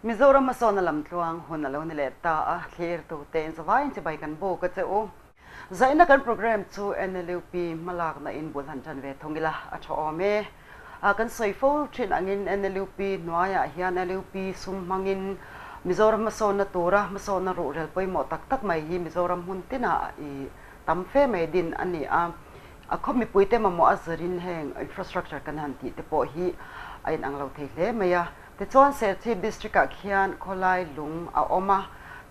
Mizoram hmasawnna lamtluang hun a lo ni leh ta a, thlirtute inzavaiin chibai kan buk a che u. Zaihna kan programme chu NLUP hmalakna in bul han tan ve thung ila a tha awm e. Kan sawi fo thin angin NLUP hnuaiah hian NLUP sum hmangin Mizoram hmasawnna tura hmasawnna ruhrel pawimawh tak tak mai hi Mizoram hmun tinah i tam fe mai din a ni a. A khaw mipuite mamawh a zirin heng infrastructure kan han tih te pawh hi a inang lo thei hle mai a. Tichuan Serchhip District ah khian khawlai lung a awm a,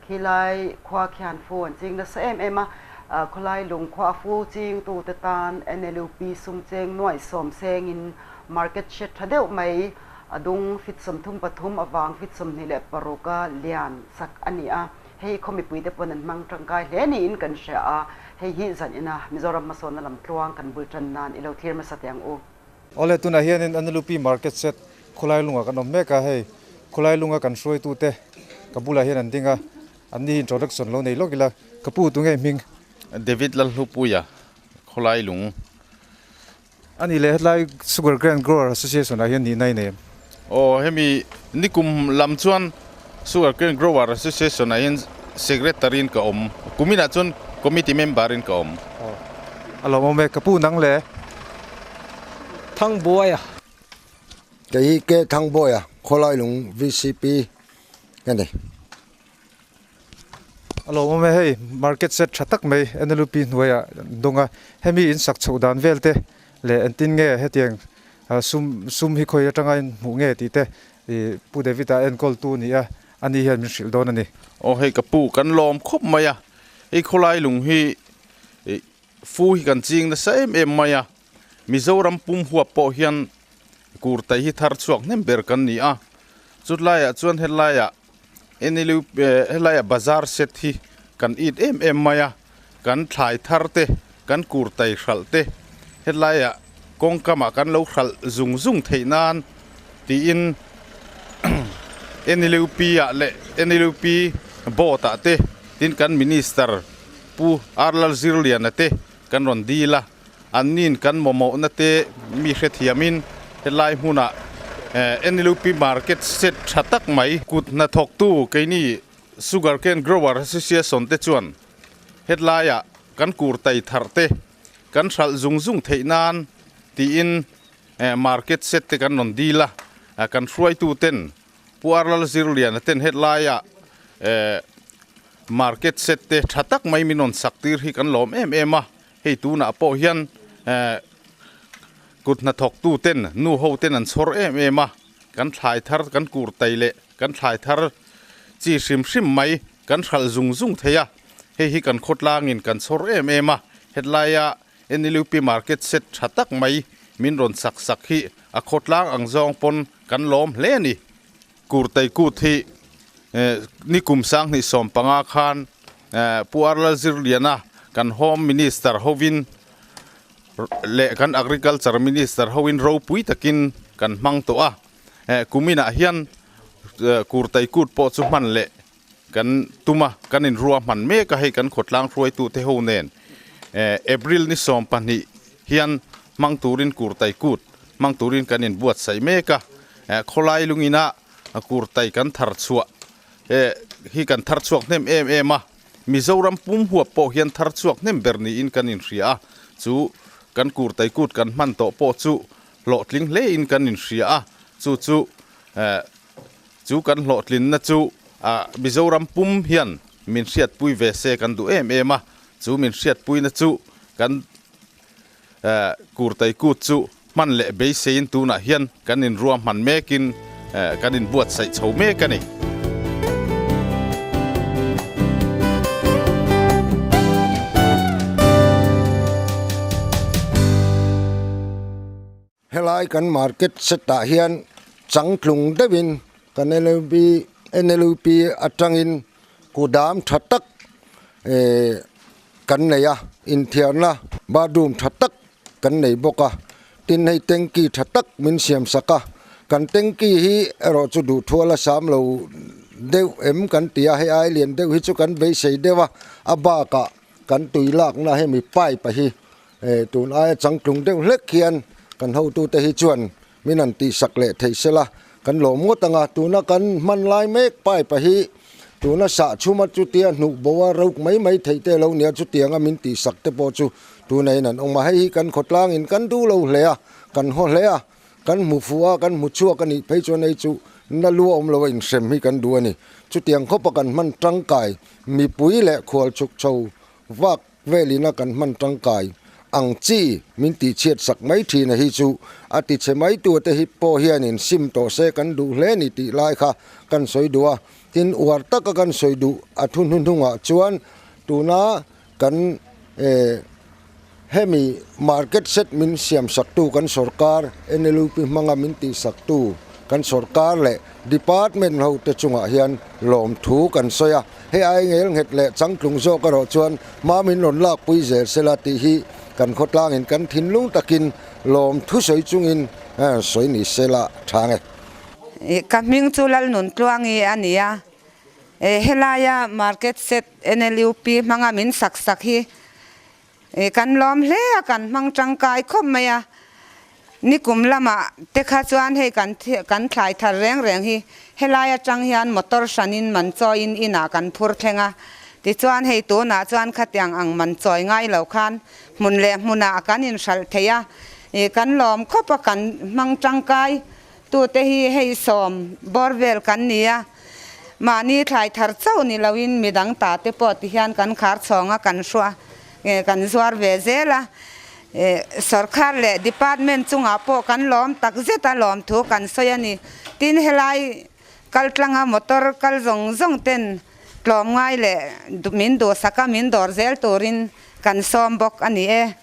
khilai khua khian fu an ching nasa em em a, khawlai lung khua a fu ching tute tan NLUP sum cheng nuaih sawm sengin market shed tha deuh mai a dung fit 33 avang fit 26 a lian sak a ni a, hei khaw mipuite pawn an hmang tangkai hle niin kan hria a, hei hi zan ina Mizoram hmasawnna lam tluang kan bul tan nan i lo thlir hmasa teh ang u. Awle tunah hianin NLUP market shed khawlai lungah kan awm mek a, hei khawlai lunga kan hruaitute ka bulah hian an ding a, an ni hi introduction lo nei lawk ila, ka pu tunge hming? David Lalhlupuia, khawlai lung. A nih leh hetlai Sugar Cane Grower Association ah hian nihna i nei em? Aw hemi nikum lam chuan Sugar Cane Grower Association ah hian Secretary in ka awm, kuminah chuan Committee member in ka awm. Aw a lawmawm e, ka pu nang le. Thangbuaia. Kei hi K Thangbuaia, Khawlailung VCP ka ni. A lawmawm e, hei market set tha tak mai NLUP hnuaiah an dawng a, hemi in sak chhoh dan vel te leh engtin nge hetiang sum sum hi khawi atanga in hmuh nge tih te ih Pu David-a enkawltu a ni a, ani hian min hrilh dawn a ni. Aw hei ka pu kan lawm khawp mai a, hei khawlai lung hi ih fu hi kan ching nasa em em mai a, Mizoram pum huap pawh hian kurtai hi thar chhuak hnem ber kan ni a, chutlaiah chuan helaiah NLUP helaiah bazar set hi kan it em em mai a, kan thlai thar te, kan kurtai hralh te helaiah kawngkamah kan lo hralh zung zung theih nan tiin NLUP ah leh NLUP board ah te tin kan minister Pu Arlal Zirliana te kan rawn dil a. An nin kan mamawhna te mi hrethiamin helai hmunah NLUP market set tha tak mai kut hnathawktu keini Sugar Cane Grower Association te chuan hetlaiah kan kur tai thar te kan hralh zung zung theih nan tiin market set te kan rawn dil a, kan hruaitu ten Pu Arlal Zirliana ten hetlaiah market set te tha tak mai min rawn sak tir hi kan lawm em em a. Hei tunah pawh hian kut hnathawktu ten nu ho ten an chhawr em em a, kan thlai thar kan kur tai leh kan thlai thar chi hrim hrim mai kan hralh zung zung thei a, hei hi kan khawtlangin kan chhawr em em a, hetlaia NLUP market set tha tak mai min rawn sak sak hi a khawtlang ang zawng pawn kan lawm hle a ni. Kurtai kut hi nikum 2015 khan Pu Arlal Zirliana kan Home Minister hovin leh kan Agriculture Minister hovin ropui takin kan hmang tawh a. Kuminah hian Kurtai kut pawh chu hman leh kan tum a, kan inrua hman mek a, hei kan khawtlang hruaitute ho nen April ni 12 hian hmang turin Kurtai kut hmang turin kan inbuatsaih mek a. Khawlai lungina Kurtai kan thar chhuah hi kan thar chhuak hnem em em a, Mizoram pum huap pawh hian thar chhuak hnem ber niin kan inhria a, chu kan Kurtai kut kan hman tawh pawh chu hlawhtling hlein kan inhria a, chu chu chu kan hlawhtlinna chu Mizoram pum hian min hriatpui ve se kan duh em em a, chu min hriatpuina chu kan Kurtai kut chu hman leh beiseiin tunah hian kan inruahman mekin kan inbuatsaih chho mek a ni. Helai kan market set ah hian changtlung deuhin kan NLUP NLUP atangin kudam tha tak eh kan nei a, inthiarna bathroom tha tak kan nei bawk a, tin hei tanky tha tak min siam sak a, kan tanky hi erawh chu duhthual a sam lo deuh em kan ti a, hei ai lian deuh hi chu kan beisei deuh a, a bakah kan tui lakna hemi pipe a hi eh tun aia changtlung deuh hlek hian kan hotute hi chuan min han tihsak leh thei sela. kan lawm ngawt ang a, tuna kan hman lai mek pipe a hi tuna sah chhuma chutia hnuh bo a ruk mai mai theih te lo nia chutianga min tihsak te pawh chu tuna in an awm a, hei hi kan khawtlang in kan duh lo hle a, kan haw hle a, kan hmu fuh a, kan hmu chhuak a nih phei chuan hei chu na lu a awm lo a inhrem hi kan duh a ni. Chutiang khawpa kan hman tangkai mipui leh khual chhuk chho vak Velina kan hman tangkai ang chi min tihchhiat sak mai thin a hi chu a tichhe mai tu te hi pawh hianin sim tawh se kan duh hle ni tih lai kha kan sawi duh a, tin uar taka kan sawi duh a thu hnuhnungah chuan tuna kan hemi market set min siam saktu kan sorkar NLUP hmanga min tihsaktu kan sorkar leh department ho te chungah hian lawmthu kan sawi a. Hei ai ngel nghet leh changtlung zawk erawh chuan hma min rawn lakpui zel sela tih hi kan khawtlangin kan thinlung takin lawm thusawi chungin sawi ni sela tha nge. Ka hming chu Lalnuntluangi a ni a, helaia Market Set NLUP hmanga min sak sak hi Kan lawm hle a, kan hmang tangkai khawp mai a. Nikum lamah te kha chuan hei kan kan thlai thar reng reng hi helai atang hian motor hranin man chawiin inah kan phur thleng a. Tichuan hei tunah chuan khatiang ang man chawi ngai lo khan hmun leh hmunah kan inhralh thei a. Kan lawm khawp a, kan hmang tangkai tute hi hei sawm bawr vel kan ni a. Mahni thlai thar chauh ni loin midang ta te pawh ti hian kan khar chhawng a, kan hrua kan zuar ve zel a. Sorkar leh department chungah pawh kan lawm tak zet a, lawmthu kan sawi a ni. Tin, helai kaltlanga motor kal zawng zawng ten tlawmngai leh min duhsaka min dawr zel turin kan sawm bawk a ni e.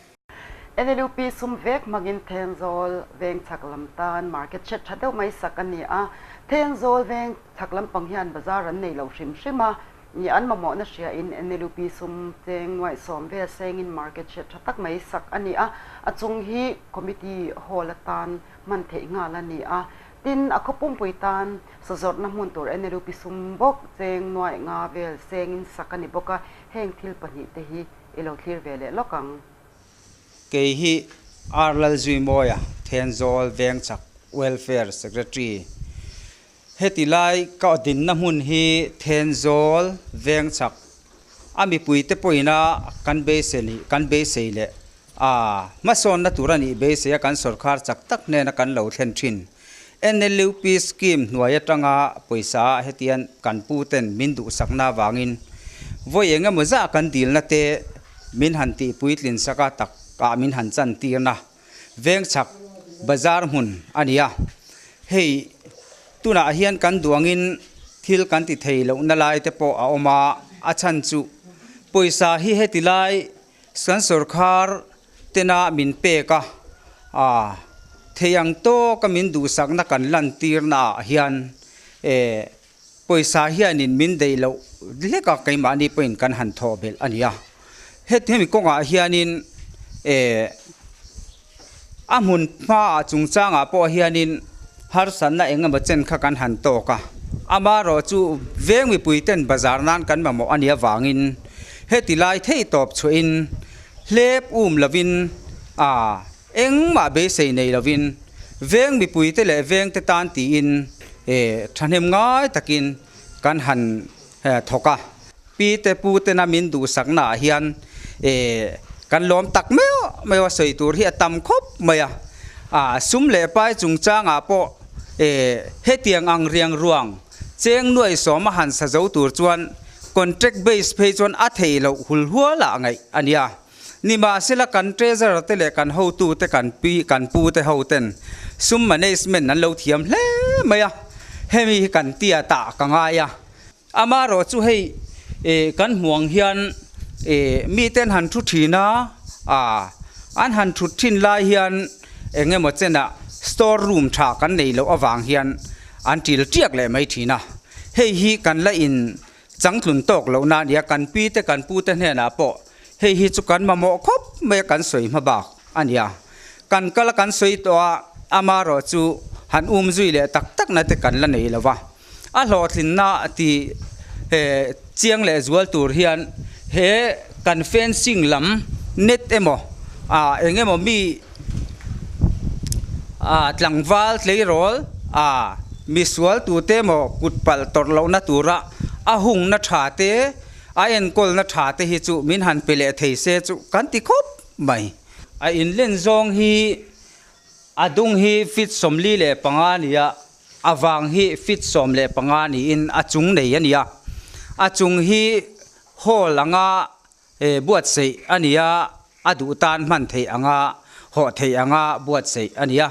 NLUP sum vek hmangin Thenzawl veng chhak lam tan market shed tha deuh mai sak a ni a. Thenzawl veng chhak lampang hian bazar an nei lo hrim hrim a, ni an mamawhna hriain NLUP sum cheng nuaih sawm vel sengin market shed tha tak mai sak a ni a. A chung hi committee hall atan hman theih nghal a ni a. Tin, a khaw pumpui tan sazawrhna hmun tur NLUP sum bawk cheng nuaih nga vel sengin sak a ni bawk a. Heng thil pahnih te hi i lo thlir ve leh lawk ang. Kei hi R Lalzuimawia, Thenzawl Vengchak Welfare Secretary. Heti lai ka dinna hmun hi Thenzawl Vengchak a mipuite pawhina kan beisei leh kan beisei leh a hmasawnna tur a nih beisei a kan sawrkar chak tak hnena kan lo thlen thin. NLUP scheme hnuai atanga pawisa hetian kan pu ten min duhsakna avangin vawi eng emaw zah kan dilna te min han tih puitlin sak a tak ah min han chan tirna vengchhak bazar hmun a ni a. Hei tunah hian kan duangin thil kan ti thei lohna lai te pawh a awm a, a chhan chu pawisa hi heti lai Kan sawrkhar tena min pek a, a thei ang tawka min duhsakna kan lantirna ah hian e pawisa hianin min deih loh hlek a, keimahni pawhin kan han thawh belh a ni a. Hemi kawngah hianin e a hmun hmaah chungchangah pawh hianin harsatna eng emaw chen kha kan han tawk a, amaherawh chu veng mipui ten bazar nan kan mamawh a nih avangin heti lai thei tawp chhuahin hlep um lovin a engmah beisei nei lovin veng mipui te leh veng te tan tiin thahnem ngai takin kan han thawk a. Pi te pu tena min duhsakna ah hian kan lawm tak meuh meuh a sawi tur hi a tam khawp mai a, a sum leh pai chungchangah pawh hetiang ang riang ruang cheng nuai sawm a han sa zo tur chuan contract base phei chuan a theih loh hul hual ah ngaih a nia. Nimahsela kan treasurer te leh kan hotu te kan pi kan pu te ho ten sum management an lo thiam hle mai a, hemi hi kan tia tah ka ngai a. Amaherawh chu hei kan hmuh ang hian miten han thu thin a, an han thut thin lai hian eng emaw chenah store room tha kan nei loh avang hian an til tiak leh mai thin a. Hei hi kan la in changtlun tawk loh na a ni a, kan pi te kan pu te hnenah pawh hei hi chu kan mamawh khawp mai a kan sawi hma bak a ni a. Kan kal a kan sawi tawh a, amaherawh chu han um zui leh tak tak na te kan la nei lo va. A hlawhtlinna ti chiang leh zual tur hian he kan fencing lam net emaw ah eng emaw mi ah tlangval tleirawl ah. Misual tute emaw kut palh tawrh lohna tura a hungna tha te, a enkawlna tha te hi chu min han pe leh thei se chu kan ti khawp mai. A inlen zawng hi a dung hi feet 45 a ni a, a vang hi feet 15 niin a chung nei a ni a. A chung hi hall anga buatsaih a ni a, a duh tan hman theih anga hawh theih anga buatsaih a ni a.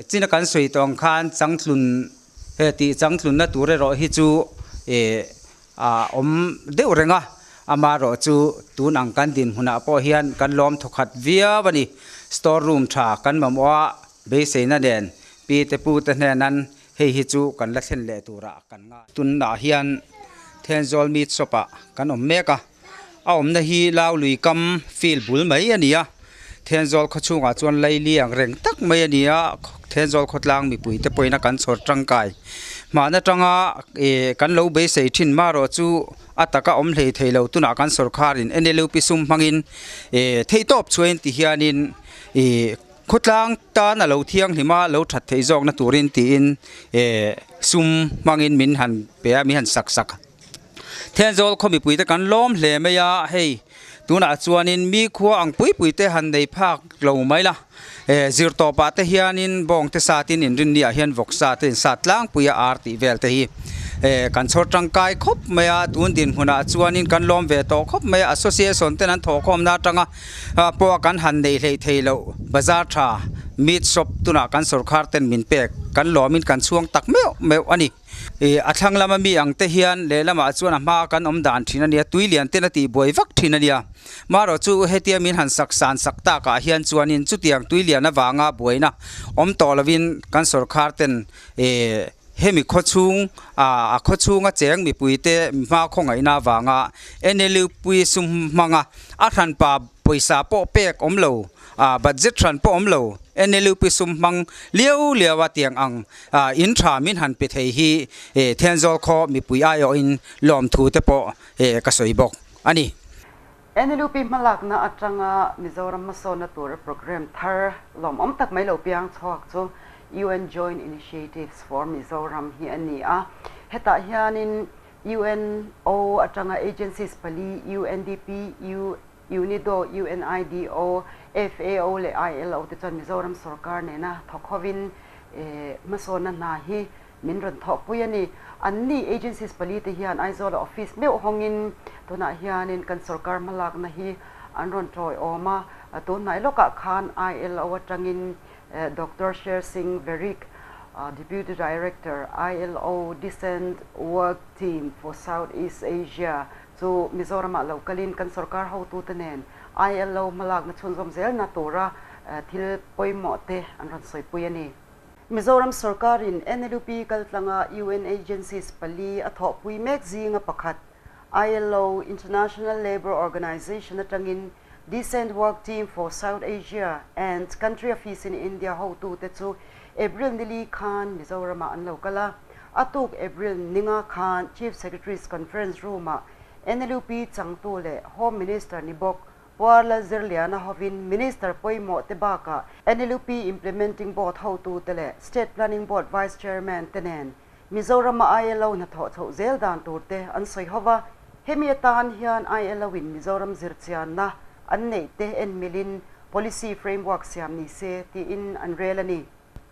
China kan sawi tawh ang khan changtlun he tih changtlunna tur erawh hi chu a awm deuh reng a, amaherawh chu tun ang kan dinhmunah pawh hian kan lawm thawkhat viau a ni. Store room tha kan mamawh a, beiseina nen pi te pu te hnenan hei hi chu kan la thlen leh turah kan ngai. Tunah hian Thenzawl Meat Shop ah kan awm mek a, a awmna hi Laului kam field bul mai a ni a, Thenzawl khaw chhungah chuan laili ang reng tak mai a ni a, Thenzawl khawtlang mipui te pawhin a kan chhawr tangkai. Hman atanga ih kan lo beisei thin marawh chu a taka awm hlei thei lo tunah kan sawrkharin NLUP sum hmangin ih theihtawp chhuain ti hianin ih Khawtlang tan a lo thianghlim a, lo that theih zawkna turin tiin eh sum hmangin min han pe a, min han sak sak a. Thenzawl khaw mipuite kan lawm hle mai a, hei tunah chuanin mi khua ang pui pui te han nei phak lo mai la, eh zir tawpah te hianin bawng te satin inrinni ah hian vawk sa te insat tlangpui a ar tih vel te hi eh kan chhawr tangkai khawp mai a, tun dinhmunah chuanin kan lawm ve tawh khawp mai a, association ten an thawhkhawmna atanga pawh kan han neih hleih thei loh bazar tha meat shop tunah kan sawrkhar ten min pek kan lawmin kan chhuang tak meuh meuh a ni. Ih a thlang lama mi ang te hian lehlamah chuan a hmaa kan awm dan thin a nia tui lian ten a tih buai vak thin a nia. Marawh chu hetia min han sak san sak takah hian chuanin chutiang tui lian avanga buaina awm tawh lovin kan sawrkhar ten ih Hemi khawchhung a khawchhunga cheng mipuite hma khawngaihna avanga NLUP sum hmanga a hranpa pawisa pawh pek awm lo, budget hran pawh awm lo, NLUP sum hmang liau liau a tiang ang in tha min han pe thei hi Thenzawl khaw mipui aiawhin lawmthu te pawh ka sawi bawk a ni. NLUP hmalakna atanga Mizoram hmasawnna tura programme thar lawmawm tak mai lo piang chhuak chu UN Joint Initiatives for Mizoram hi a ni a. Hetah hianin UNO atanga agencies pali UNDP, UNIDO, UNIDO, FAO leh ILO te chuan Mizoram sorkar nena thawk hovin hmasawnna hna hi Min rawn thawhpui a ni. Anni agencies palite hian Aizawla office meuh hawngin tunah hianin kan sorkar hmalakna hi an rawn tawiawm a. Tunhnai lawkah khan ILO atangin Doctor Sher Singh Verik, Deputy Director, ILO Decent Work Team for South East Asia chu Mizoramah lo kalin kan sorkar hotute nen ILO hmalakna chhunzawm zelna tura thil pawimawh te an rawn sawipui a ni. Mizoram sorkarin NLUP kaltlanga UN agencies pali a thawhpui mek zinga pakhat, ILO, International Labour Organization atangin Decent Work Team for South Asia and Country Office in India hotute chu April nili khan Mizoramah an lo kal a. A tuk April ninga khan Chief Secretary's Conference Room-ah NLUP changtu leh Home Minister ni bawk Puarla Zirliana hovin Minister pawimawh te bakah NLUP Implementing Board hotute leh State Planning Board Vice Chairman te nen Mizorama ILO hnathawh chhoh zel dan tur te an sawi ho va. Hemi atan hian ILO in Mizoram zirchianna an neih te en milin Policy Framework siam ni se tiin an rel a ni.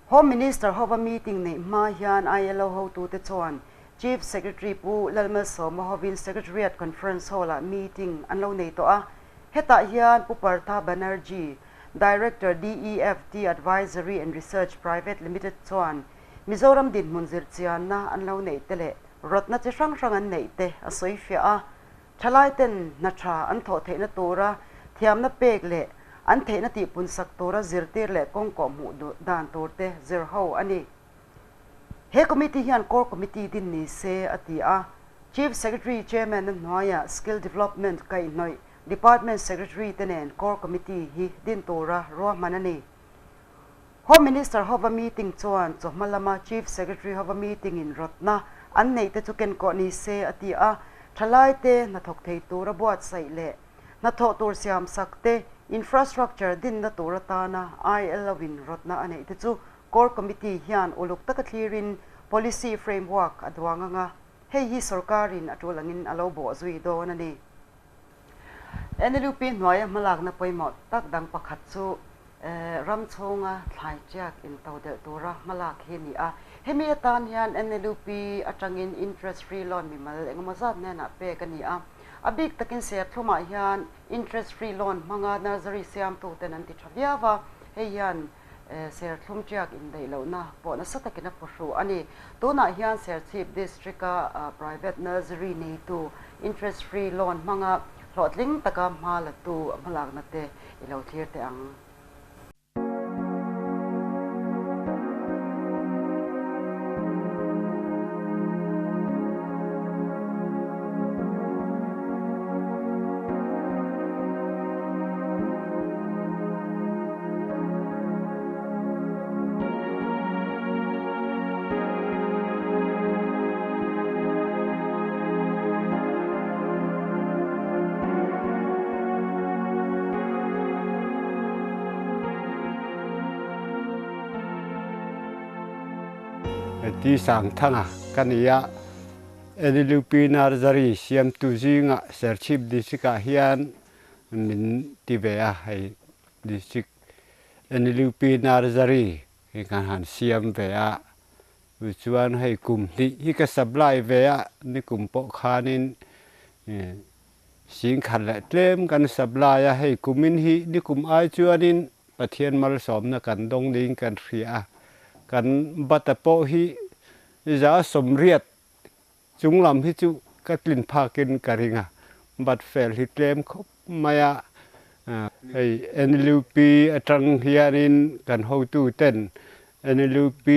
Home Minister hova meeting neih hma hian ILO hotute chuan Chief Secretary Pu Lalmalsawma hovin Secretariat Conference Hall-ah meeting an lo nei tawh a. Hetah hian Pu Partha Banerjee, Director DEFT Advisory and Research Private Limited chuan Mizoram dinhmun zirchianna an lo neih te leh rawtna chi hrang hrang an neih te a sawi fiah a. Thalaiten hna tha an thawh theihna tura thiamna pek leh an theihna tihpunsak tura zirtir leh kawngkawh hmuh dan tur te zir ho a ni. He committee hian core committee din ni se a ti a, Chief Secretary Chairman-a hnuaiah Skill Development kaihhnawih Department Secretary te nen core committee hi din tura ruahman a ni. Home Minister hova meeting chuan chawhma lama Chief Secretary hova meeting in rawtna an neih te chu kenkawh ni se a ti a, thalaite hnathawk thei tura buatsaih leh hnathawh tur siamsak te, infrastructure dinna tur atana ILO in rawtna a neih te chu. Core Committee hian uluk taka thlirin Policy Framework a duang anga hei hi sorkarin a tul angin a lo bawh zui dawn a ni. NLUP hnuaia hmalakna pawimawh tak dang pakhat chu ram chhunga thlai tiak intodelh tura hmalak hi a ni a. Hemi atan hian NLUP atangin interest free loan mimal engemaw zat hnenah pek a ni a. A bik takin Serthlumah hian interest free loan hmanga nursery siamtuten an ti tha viau a, hei hian Serthlum tiak indaih lohna pawh nasa takin a phuhru a ni. Tunah hian Serchhip District-a private nursery neitu interest free loan hmanga hlawhtling taka hma latu hmalakna te i lo thlir teh ang. Ti Sangthanga ka ni a, NLUP Nursery siamtu zingah Serchhip District-ah hian min ti ve a, hei District NLUP Nursery hi kan han siam ve a, chuan hei kum hnih hi ka supply ve a, nikum pawh khanin singkhat leh tlem kan supply a, hei kumin hi nikum ai chuanin Pathian malsawmna kan dawng ding kan hria a, kan bata pawh hi za sawmriat Chung lam hi chu ka tlin phakin ka ring a, bat fel hi tlem khawp mai a. Hei NLUP atang hianin kan hotuten NLUP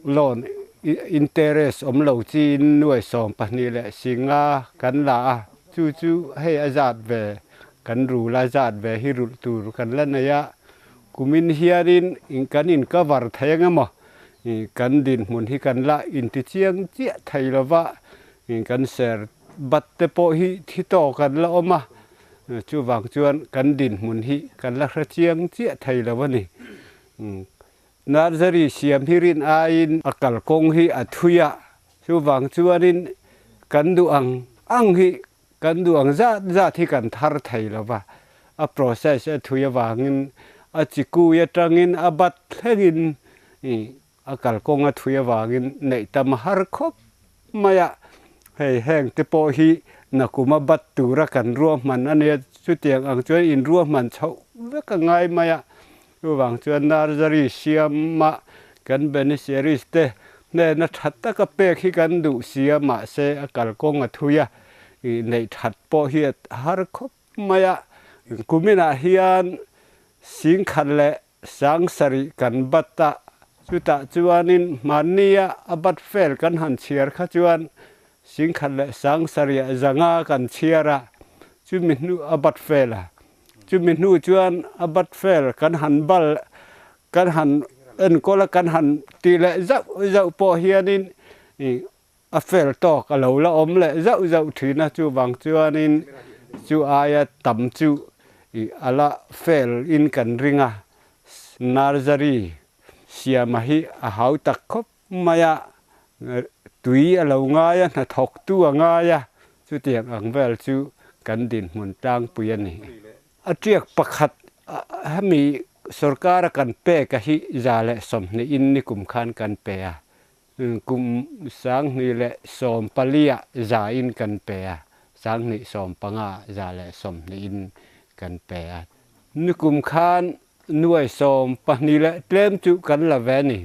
loan interest awm lo chiin nuai 25 leh 5 kan la a, chu chu hei a zat ve kan rul a zat ve hi rulh tur kan la nei a. Kumin hianin kan in cover thei ang emaw Kan dinhmun hi kan la intichiang chiah thei lova, kan ser bat te pawh hi thi tawk an la awm a, chuvang chuan kan dinhmun hi kan la hre chiang chiah thei lo a ni. Nursery siam hi rin aiin a kalkawng hi a thui a, chuvang chuanin kan duh ang ang hi Kan duh ang zat zat hi kan thar thei lo va, a process a thui avangin a chikui atangin a bat thlengin a kalkawng a thui avangin neih tam a har khawp mai a. Hei heng te pawh hi nakuma bat tura kan ruahman a nia, chutiang ang chuan in ruahman chhoh vek a ngai mai a. Chuvang chuan nursery siama kan beneficiaries te hnena tha taka pek hi kan duh si a, mahse a kalkawng a thui a, neih that pawh hi a har khawp mai a. Kuminah hian singkhat leh sangsarih kan bat a, chutah chuanin hmannia a bat fel kan han chhiar kha chuan singkhat leh sangsarih zanga kan chhiar a, chumi hnu a bat fel a. Chumi hnu chuan a bat fel kan han bal, kan han enkawl a, kan han tih leh zauh zauh pawh hianin a fel tawk a lo la awm leh zauh zauh thin a, chuvang chuanin chu aia tam chu a la fel in kan ring a, nursery siama hi a hau tak khawp mai a, tui a lo ngai a, hnathawktu a ngai a, chutiang ang vel chu kan dinhmun tlangpui a ni. A tiak pakhat hemi sorkara kan pek a hi 120 in nikum khan kan pe a, kum 2014 ah za in kan pe a, 2015 ah 120 in kan pe a. Nikum khan nuai 12 leh tlem chu kan la ve a ni.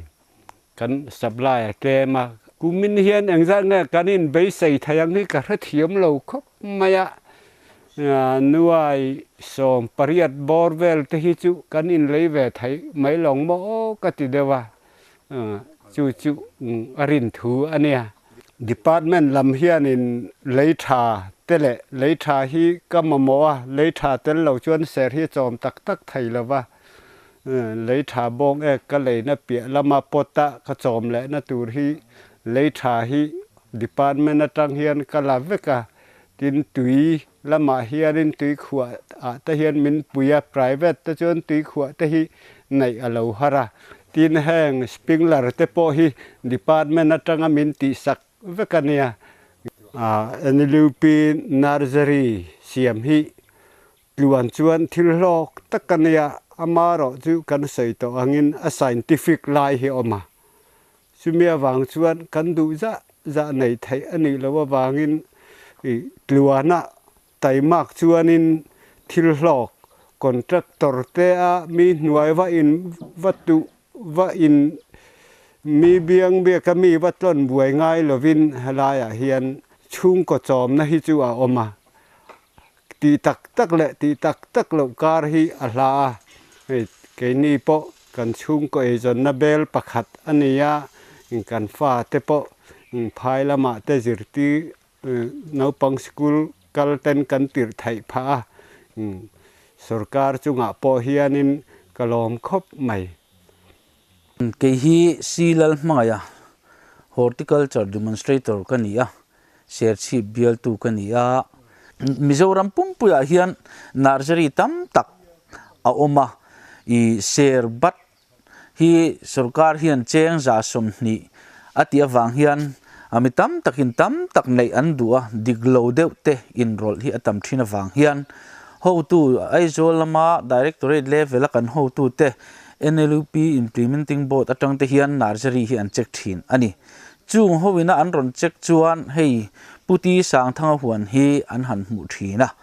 Kan supply a tlem a, kumin hian engzat nge kan in beisei thei ang hi ka hrethiam lo khawp mai a, nuai 18 bawr vel te hi chu kan in lei ve thei mai lawng maw aw ka ti deuh a, chu chu a rin thu a nia. Department lam hianin lei tha te leh lei tha hi ka mamawh a, lei tha tel lo chuan ser hi a chawm tak tak thei lo va, Lei tha bawng ek ka leina piah lama pot a ka chawm lehna tur hi lei tha hi department atang hian ka la vek a, tin tui lamah hianin tui khuah ah te hian min pui a, private te chuan tui khuah te hi neih a lo har a. Tin heng sprinkler te pawh hi department atanga min tihsak vek a nia. NLUP nursery siam hi tluan chuan thil hlawk tak a nia, amaherawh chu kan sawi tawh angin a scientific lai hi a awm a. Chumi avang chuan kan duh zah zah nei theih a nih loh avangin tluana Taimak chuanin thil hlawk contractor te a mi hnuai va in va tuh va in mi biang biaka mi va tlawn buai ngai lovin helaiah hian chhungkaw chawmna hi chu a awm a, tih tak tak leh tih tak tak loh kar hi a hla a, hei keini pawh kan chhungkaw eizawnna bel pakhat a ni a, kan fate pawh phai lamah te zirtir Naupang sikul kal ten kan tirh theih phah a, sorkar chungah pawh hianin ka lawm khawp mai. Kei hi Si Lalhmangaih a, Horticulture Demonstrator ka ni a, Serchhip bialtu ka ni a. Mizoram pumpuiah hian nursery tam tak a awm a, i ser bat hi sorkar hian cheng 20% a tih avang hian mi tam takin tam tak neih an duh a, dik lo deuh te inrawlh hi a tam thin avang hian hotu Aizawl lama Directorate level a kan hotu te NLUP Implementing Board atang te hian nursery hi an check thin a ni. Chung hoina an rawn check chuan hei Puti Sangthanga huan hi an han hmuh thin a,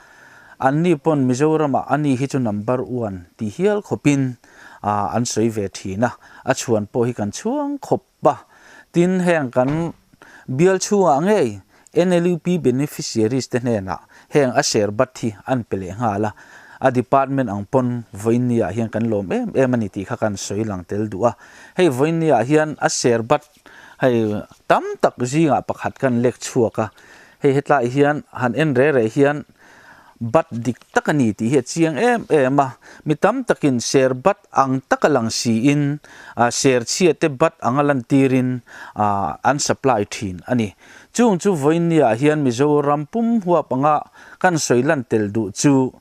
anni pawn Mizoramah ani hi chu number one ti hial khawpin an sawi ve thin a, a chhuan pawh hi kan chhuang khawp a. Tin, heng kan bial chhungah ngei NLUP beneficiaries te hnenah heng a share bat hi an pe leh nghal a, a department ang pawn vawiinniah hian kan lawm em em a ni tih kha kan sawi lang tel duh a. Hei vawiinniah hian a share bat hei tam tak zingah pakhat kan lek chhuak a, hei hetlai hian han en re re hian Bat dik tak a ni tih hi a chiang em em a, mi tam takin ser bat ang taka lang siin ser chhia te bat anga lantirin an supply thin a ni. Chung chu vawinia hian Mizoram pum huap anga kan sawi lan tel duh chu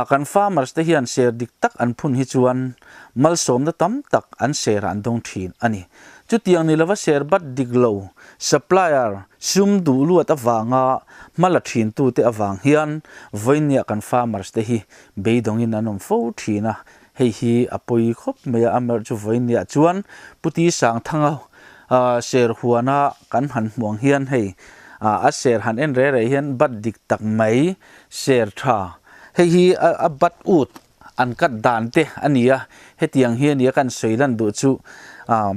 kan farmers te hian ser dik tak an phun hi chuan malsawmna tam tak an serah an dawng thin a ni. Chutiang ni lova ser bat dik lo supplier sum duh luat avanga hma la thin tute avang hian vawinia kan farmers te hi beidawngin an awm fo thin a, hei hi a pawi khawp mai a, amaherawhchu chu vawinia chuan Puti Sangthanga ser huana kan han hmuh ang hian hei a ser han en re re hian bat dik tak mai ser tha hei hi a bat ut An cut dan te a ni a, hetiang hi a nia kan sawi lan duh chu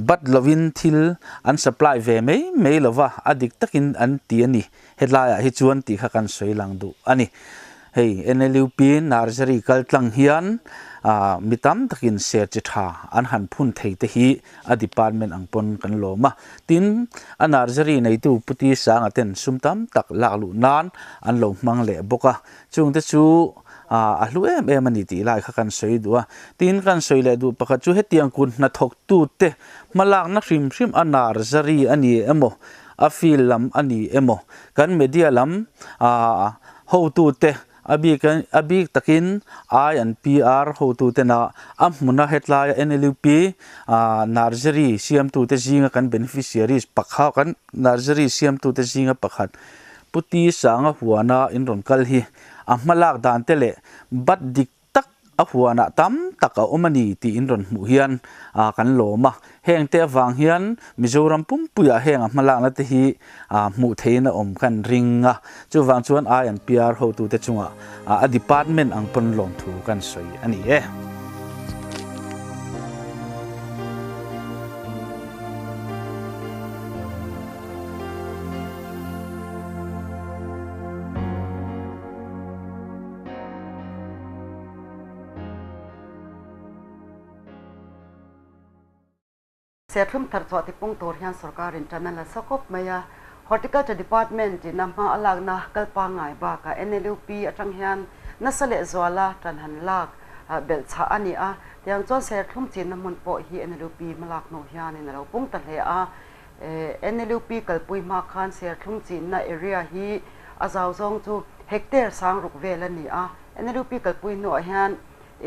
bat lovin thil an supply ve mai mai lova a dik takin an ti a ni, hetlaiah hi chuan tih kha kan sawi lang duh a ni. Hei NLUP nursery kal tlang hian mi tam takin ser chi tha an han phun thei te hi a department ang pawn kan lawm a, tin a nursery neitu Puti Sanga ten sum tam tak lak luh nan an lo hmang leh bawk a, Chungte chu a hlu em em a ni tih lai kha kan sawi duh a. Tin, kan sawi leh duh pakhat chu hetiang kut hnathawktute hmalakna hrim hrim a nursery a ni emaw, a field lam a ni emaw, kan media lam hotute a bik a bik takin I and PR hotutena a hmuna hetlaia NLUP nursery siamtute zinga kan beneficiaries pakha kan nursery siamtute zinga pakhat Puti Sanga huana in rawn kal hi a hmalak dan te leh bat dik tak a huanah tam tak a awm a ni tih in rawn hmuh hian kan lawm a. Heng te avang hian Mizoram pumpuiah heng a hmalakna te hi hmuh theihin a awm kan ring a. Chuvang chuan I and PR hotute chungah a department ang pawn lawmthu kan sawi a ni e. Serthlum thar chhuah tipung tur hian sorkarin tan a la sa khawp mai a. Horticulture Department in a hma a lakna kal pangngai bakah NLUP atang hian nasa leh zuala tan han lak belh chhah a ni a. Tiang chuan serthlum chinna hmun pawh hi NLUP hmalak hnu hianin a lo pung ta hle a. NLUP kalpui hma khan serthlum chinna area hi a zau zawng chu hectare sang ruk vel a ni a. NLUP kalpui hnuah hian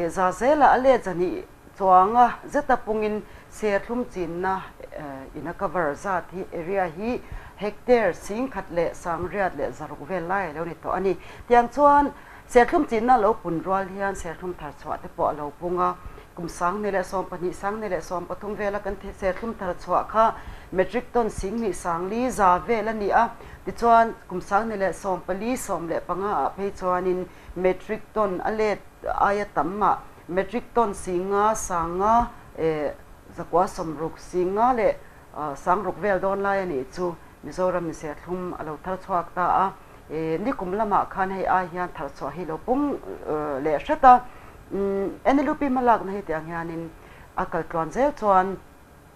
za zela a let zahnih Chuanga zeta pungin serthlum chinna in a cover zat hi area hi hectare 16,600 vel lai a lo ni tawh a ni. Tiang chuan serthlum chinna lo pun rual hian serthlum thar chhuah te pawh a lo pung a, kum 2012, 2013 vela kan serthlum thar chhuah kha metric ton 24,500 vel a ni a, tichuan kum 2014, 15 ah phei chuanin metric ton a let aia tam mah Metric ton 500, 560, 5 le 600 vel dawn lai a nih chu Mizoram in serthlum a lo thar chhuak ta a. Nikum lamah khan hei ai hian thar chhuah hi lo pung leh hret a. NLUP hmalakna hi tiang hianin a kal tluan zel chuan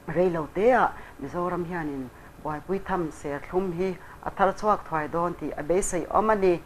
rei lo teah Mizoram hianin buaipui tham serthlum hi a thar chhuak thuai dawn tih a beisei awm a ni.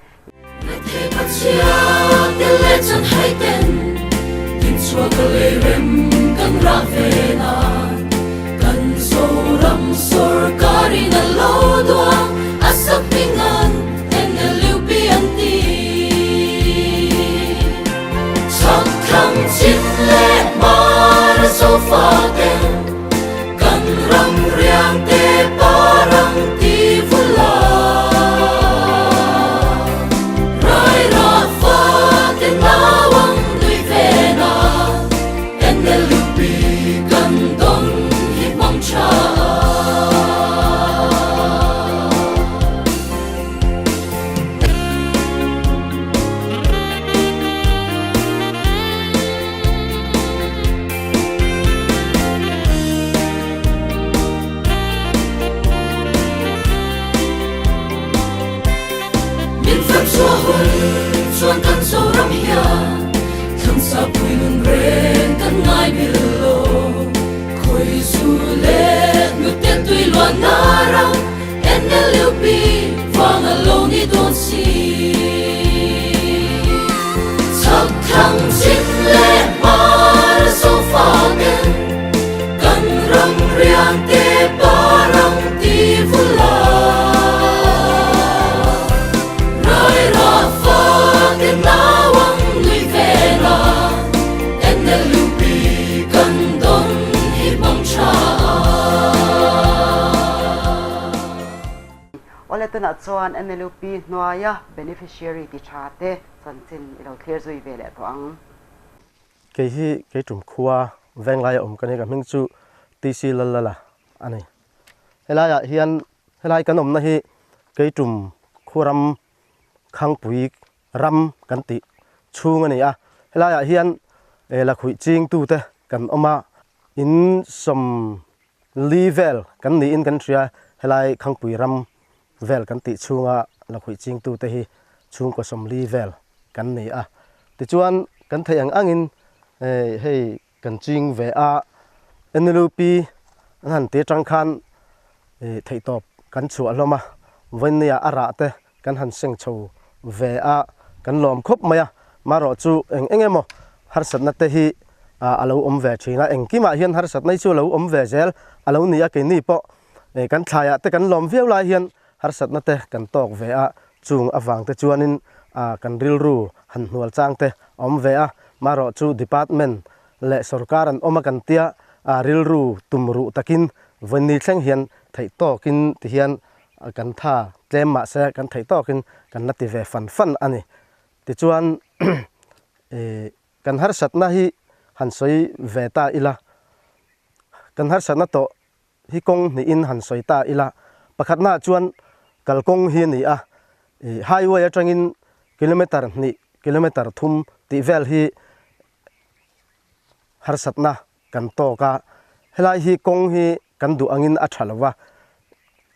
Awle tunah chuan NLUP hnuaia beneficiary ti tha te chanchin i lo thlir zui ve leh tawh ang. Kei hi kei tum khua Venglai a awm ka ni, ka hming chu TC Lallala a ni. Helaiah hian helai kan awmna hi kei tum khuaram Khangpui ram kan tih chhung a ni a, helaiah hian lakhuih chingtute kan awm a, in 40 vel kan niin kan hria, helai Khangpui ram vel kan tih chhunga lakhuih chingtute hi chhungkaw 40 vel kan ni a. Tichuan kan theih ang angin hei kan ching ve a, NLUP an han ti atang khan theihtawp kan chhuah hlawm a, vawinia a rah te kan han seng chho ve a, kan lawm khawp mai a, marawh chu eng eng emaw harsatna te hi a lo awm ve thin a, engkimah hian harsatna hi chu a lo awm ve zel a lo ni a, keini pawh kan thlaiah te kan lawm viau lai hian harsatna te kan tawk ve a, chung avang te chuanin kan rilru han hnual chang te a awm ve a, marawh chu department leh sorkar an awm a kan tia rilru tum ruh takin vawiin thleng hian theih tawkin ti hian kan tha tlem mah se kan theih tawkin kan la ti ve fan fan a ni. Tichuan kan harsatna hi han sawi ve ta ila, kan harsatna tawh hi kawng hnihin han sawi ta ila, pakhatnaah chuan kalkawng hi a ni a, highway atangin kilometre hnih, kilometre thum tih vel hi harsatna kan tawk a, helai hi kawng hi kan duh angin a tha lo va,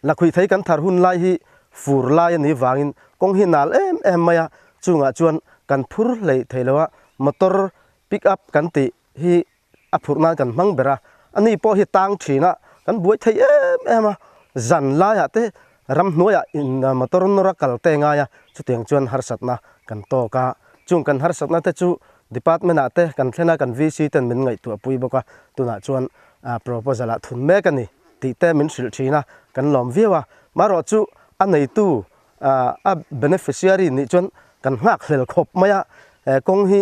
lakhuih thei kan thar hun lai hi fur lai a nih vangin kawng hi nal em em mai a, chungah chuan kan phur hleih thei lo a, motor pick up kan tih hi a phurh nan kan hmang ber a, ani pawh hi tang thin a, kan buai thei em em a, zan laiah te ramhnuaiah in motor nawr a kal te ngai a, chutiang chuan harsatna kan tawk a, chung kan harsatna te chu Department ah te kan thlen a, kan VC ten min ngaihtuah pui bawk a, tunah chuan proposal ah thun mek a ni tih te min hrilh thin a, kan lawm viau a. Marawh chu a neitu a beneficiary nih chuan kan nghak hlel khawp mai a, kawng hi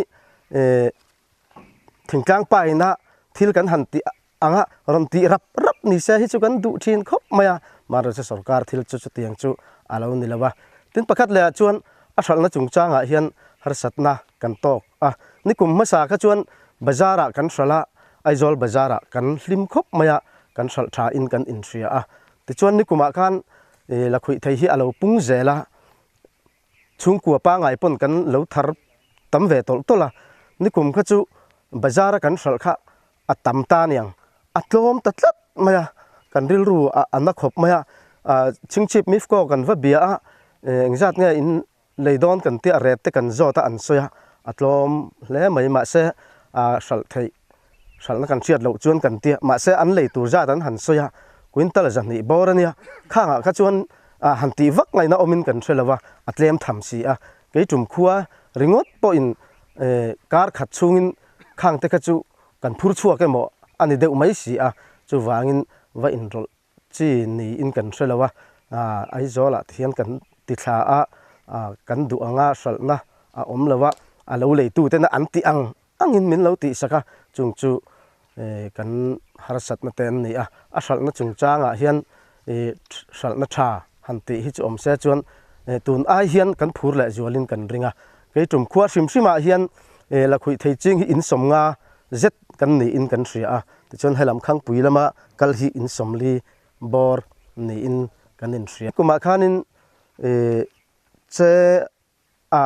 thingtlang pa ina Thil kan han tih anga rawn tih rap rap ni se hi chu kan duh thin khawp mai a, mahrawhchu sorkar thil chu chutiang chu a lo ni lo a. Tin pakhat lehah chuan a hralhna chungchangah hian harsatna kan tawk a, nikum hmasa kha chuan bazar-ah kan hralh a, Aizawl bazar-ah kan hlim khawp mai a, kan hralh tha in kan inhria a. Tichuan nikumah khan lakhuih thei hi a lo pung zel a, Chhungkua pangai pawn kan lo thar tam ve tawlh tawlh a, nikum kha chu bazar a kan hralh kha a tam ta aniang, a tlawm ta tlat mai a, kan rilru a a na khawp mai a, chhingchhip mifco kan va bia a, engzat nge in lei dawn kan tia rate te kan zawt a an sawi a, a tlawm hle mai mahse a hralh theih hralhna kan hriat loh chuan kan tia mahse an lei tur zat an han sawi a, quintal zahnih bawr a nia, khangah kha chuan han tih vak ngaihna awmin kan hre lo a, a tlem tham si a, kei tum khua ringawt pawhin kar khat chhungin khang te kha chu kan phur chhuak emaw a ni deuh mai si a, chuvangin va inrawlh chi niin kan hre lo a, Aizawlah te hian kan ti thla a, kan duh anga hralhna a awm lo a, a lo leitutena an tih ang angin min lo tihsak a, chung chu kan harsatna te an ni a, a hralhna chungchangah hian hralhna tha han tih hi chu awm se chuan tun ai hian kan phur leh zualin kan ring a, kei tum khua hrim hrimah hian lakhuih thei ching hi insawm nga zet kan niin kan hria a, tichuan helam Khangpui lama kal hi insawmli bawr niin kan inhria. Kumah khanin che a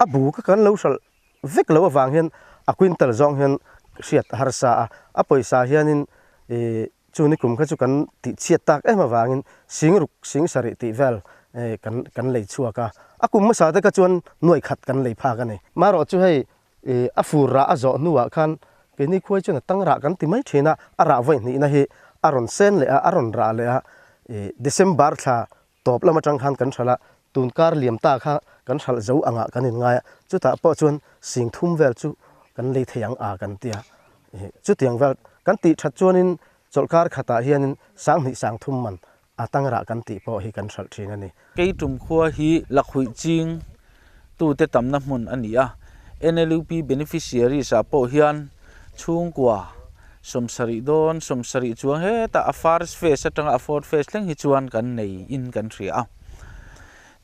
a bu kha kan lo hralh vek lo avang hian a quintal zawng hian hriat a harsa a, a pawisa hianin ih chu nikum kha chu kan tih chhiat tak em avangin singruk sing sarih tih vel ih kan kan lei chhuak a, a kum hmasa te kha chuan nuai khat kan lei phak a ni. Marawh chu hei ih a fur rah a zawh hnuah khan keini khuai chuan a tang rah kan ti mai thin a, a rah vawi hnihna hi a rawn sen leh a, a rawn rah leh a ih December thla Tawp lam atang khan kan hralh a, tun kar liam ta kha kan hralh zo angah kan inngai a, chutah pawh chuan sing thum vel chu kan lei thei ang a kan ti a, chutiang vel kan tih that chuanin chawlhkar khatah hianin sanghnih sang thum man a tangrah kan tih pawh hi kan hralh thin a ni. Keitum khua hi lakhuih ching tute tamna hmun a ni a, NLUP beneficiaries ah pawh hian chhungkua sawmsarih dawn sawmsarih chuang hetah a first phase atanga a fourth phase thleng hi chuan kan nei in kan hria a.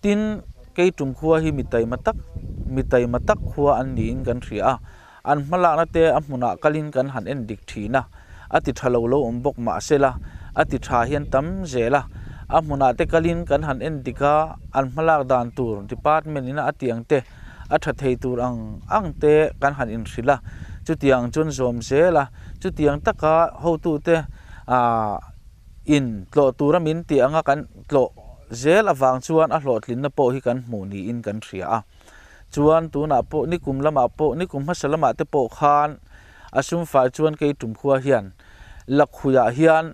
Tin, Keitum khua hi mi taima tak mi taima tak khua an niin kan hria a, an hmalakna te a hmunah kalin kan han en dik thin a, a ti tha lo lo awm bawk mahsela a ti tha hian tam zel a, a hmunah te kalin kan han en dik a, an hmalak dan tur department ina a tiang te a tha thei tur ang ang te kan han inhrilh a, chutiang chuan zawm zel a, chutiang taka hotute ah in tlawh tura min tih anga kan tlawh zel avang chuan a hlawhtlinna pawh hi kan hmuh niin kan hria a. Chuan tunah pawh nikum lamah pawh nikum hmasa lamah te pawh khan a sumfai chuan kei tum khua hian lakhuiah hian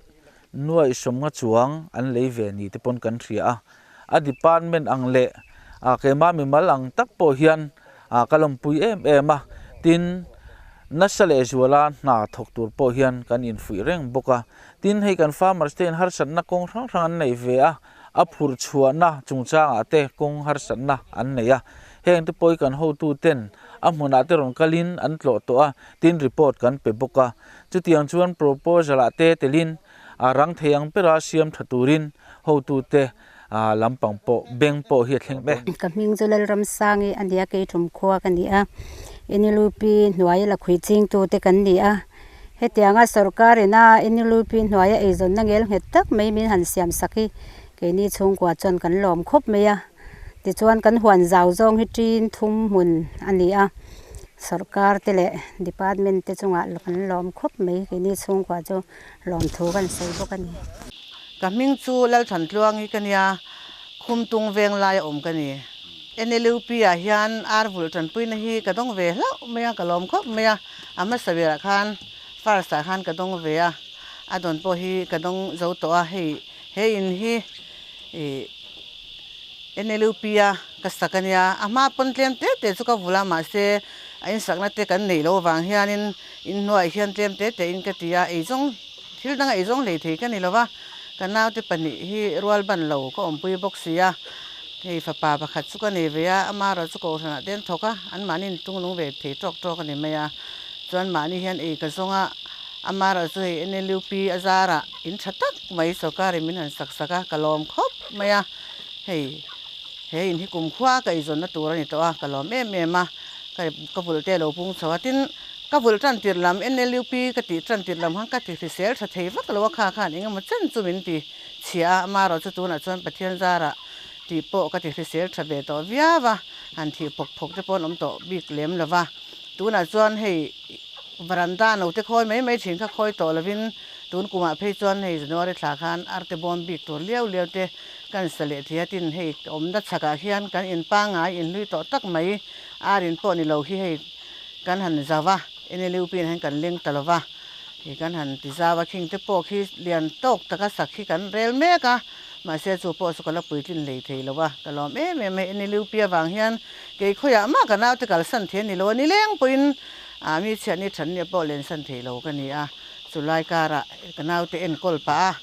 nuaih sawmnga chuang an lei ve ni te pawn kan hria a. A department ang leh keimah mimal ang tak pawh hian ka lawmpui em em a. Tin, nasa leh zuala hna thawk tur pawh hian kan infuih reng bawk a. Tin, hei kan farmers te hian harsatna kawng hrang hrang an nei ve a. A phurh chhuahna chungchangah te kawng harsatna an nei a, heng te pawh hi kan hotu ten a hmunah te rawn kalin an tlawh tawh a, tin report kan pe bawk a. Chutiang chuan proposal ah te telin a rang thei ang bera siam tha turin hotu te lampang pawh beng pawh hi a thleng mek. Ka hming chu Lalramsangi a nia, kei thum khua ka ni a, NLUP hnuaia la khui chingtute kan ni a. Hetianga sorkar ina NLUP hnuaia eizawnna ngel nghet tak mai min han siam sak hi keini chhungkua chuan kan lawm khawp mai a. Tichuan kan huan zau zawng hi tin thum hmun a ni a, sorkar te leh department te chungah kan lawm khawp mai keini chhungkua chu lawmthu kan sawi bawk a ni. Ka hming chu Lalthantluangi ka nia, Khumtung veng laia awm ka ni. NLUP ah hian ar vulh tanpuina hi ka dawng ve hlauh mai a, ka lawm khawp mai a, a hmasa berah khan first ah khan ka dawng ve a, a dawn pawh hi ka dawng zo tawh a, hei he in hi ih NLUP a ka sak a nia, a hma pawn tlem te te chu ka vulh a, mahse a insakna te kan neih loh avang hianin inhnuaiah hian tlem te te in ka ti a, eizawng thil danga eizawng hlei thei ka ni lo va, ka naute pahnih hi rual ban lo ka awmpui bawk si a. Hei fapa pakhat chu ka nei ve a, ama erawh chu kohhranah te an thawk a, anmahni in tung lung ve thei tawk tawk a ni mai a, chuan mahni hian ei ka zawng a, Amaherawh chu hei NLUP a zarah in tha tak mai sorkarin min han sak sak a, ka lawm khawp mai a. Hei he in hi kumkhua ka eizawnna tur a ni tawh a, ka lawm em em a. Ka ka vulh te a lo pung chho a, tin ka vulh tan tirh lam NLUP ka tih tan tirh lam khan ka ti hrisel tha thei vak lo a, kha khan eng emaw chen chu min ti chhia a, amaherawh chu tunah chuan Pathian zarah tih pawh ka ti hrisel tha ve tawh viau a, han thih phawk phawk te pawh an awm tawh bik lem lo va. Tunah chuan hei varanda no te khawi mai mai thin kha khawi tawh lovin tun kumah phei chuan hei January thla khan arte bawm bik tur liau liau te kan sa leh thei a, tin hei awmna chhakah hian kan in pangngai inhlui tawh tak mai ar in pawh ni lo hi hei kan han zau a, NLUP in hian kan leng ta lo va, hei kan han ti zau a, khing te pawh khi lian tawk taka sak hi kan rel mek a, mahse chu pawh chu ka la puitlin hlei thei lo a, ka lawm em em a, NLUP avang hian Kei khawiah mah ka naute kalsan thei a ni lo a, nileng pawhin a mi chhiat ni than nia pawh lensan thei lo ka ni a, chulai karah ka naute enkawl pah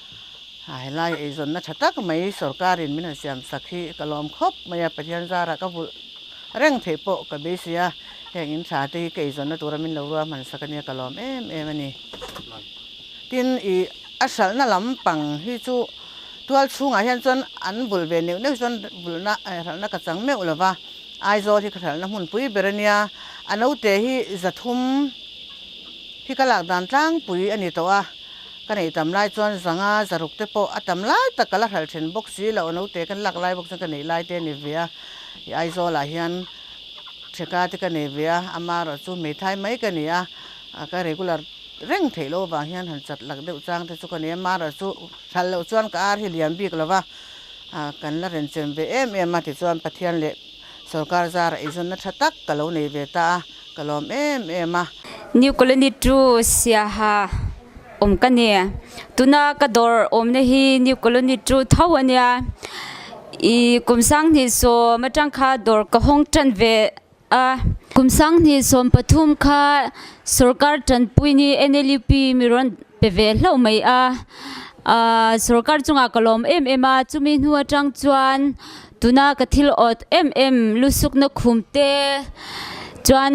a, helai eizawnna tha tak mai sorkarin min han siam sak hi ka lawm khawp mai a, Pathian zarah ka vulh reng theih pawh ka beisei a, heng in tha te hi ka eizawnna tura min lo ruahman sak a nia ka lawm em em a ni. Tin, i a hralhna lampang hi chu Tual chhungah hian chuan an vulh ve neuh neuh chuan vulhna hralhna ka chang meuh lo va, Aizawl hi ka hralhna hmunpui ber a nia, a naute hi zathum hi ka lak dan tlangpui a ni tawh a, ka neih tam lai chuan zanga zaruk te pawh a tam lai tak ka la hralh then bawk si lo, a naute kan lak lai bawk chuan ka neih lai te a ni ve a, i Aizawlah hian theka te ka nei ve a, amaherawh chu hmeithai mai ka ni a, ka regular reng theih loh avang hian han chat lak deuh chang te chu ka nei a, amaherawh chu Hralh loh chuan ka ar hi lian bik lo va, kan la renchem ve em em a tichuan Pathian leh sorkar zara eizawnna tha tak ka lo nei ve ta a, ka lawm em em a. New Colony chu Siaha awm ka ni. Tuna ka dawr awmna hi New Colony chu tho a nia. I kum sanghnih sawm atang kha dawr ka hawng tan ve a. Kum 2013 kha sorkar tanpui ni NLUP mi rawn pe ve hlauh mai a, sorkar chungah ka lawm em em a, chumi hnu atang chuan tuna ka thil awt em em lusukna khum te chuan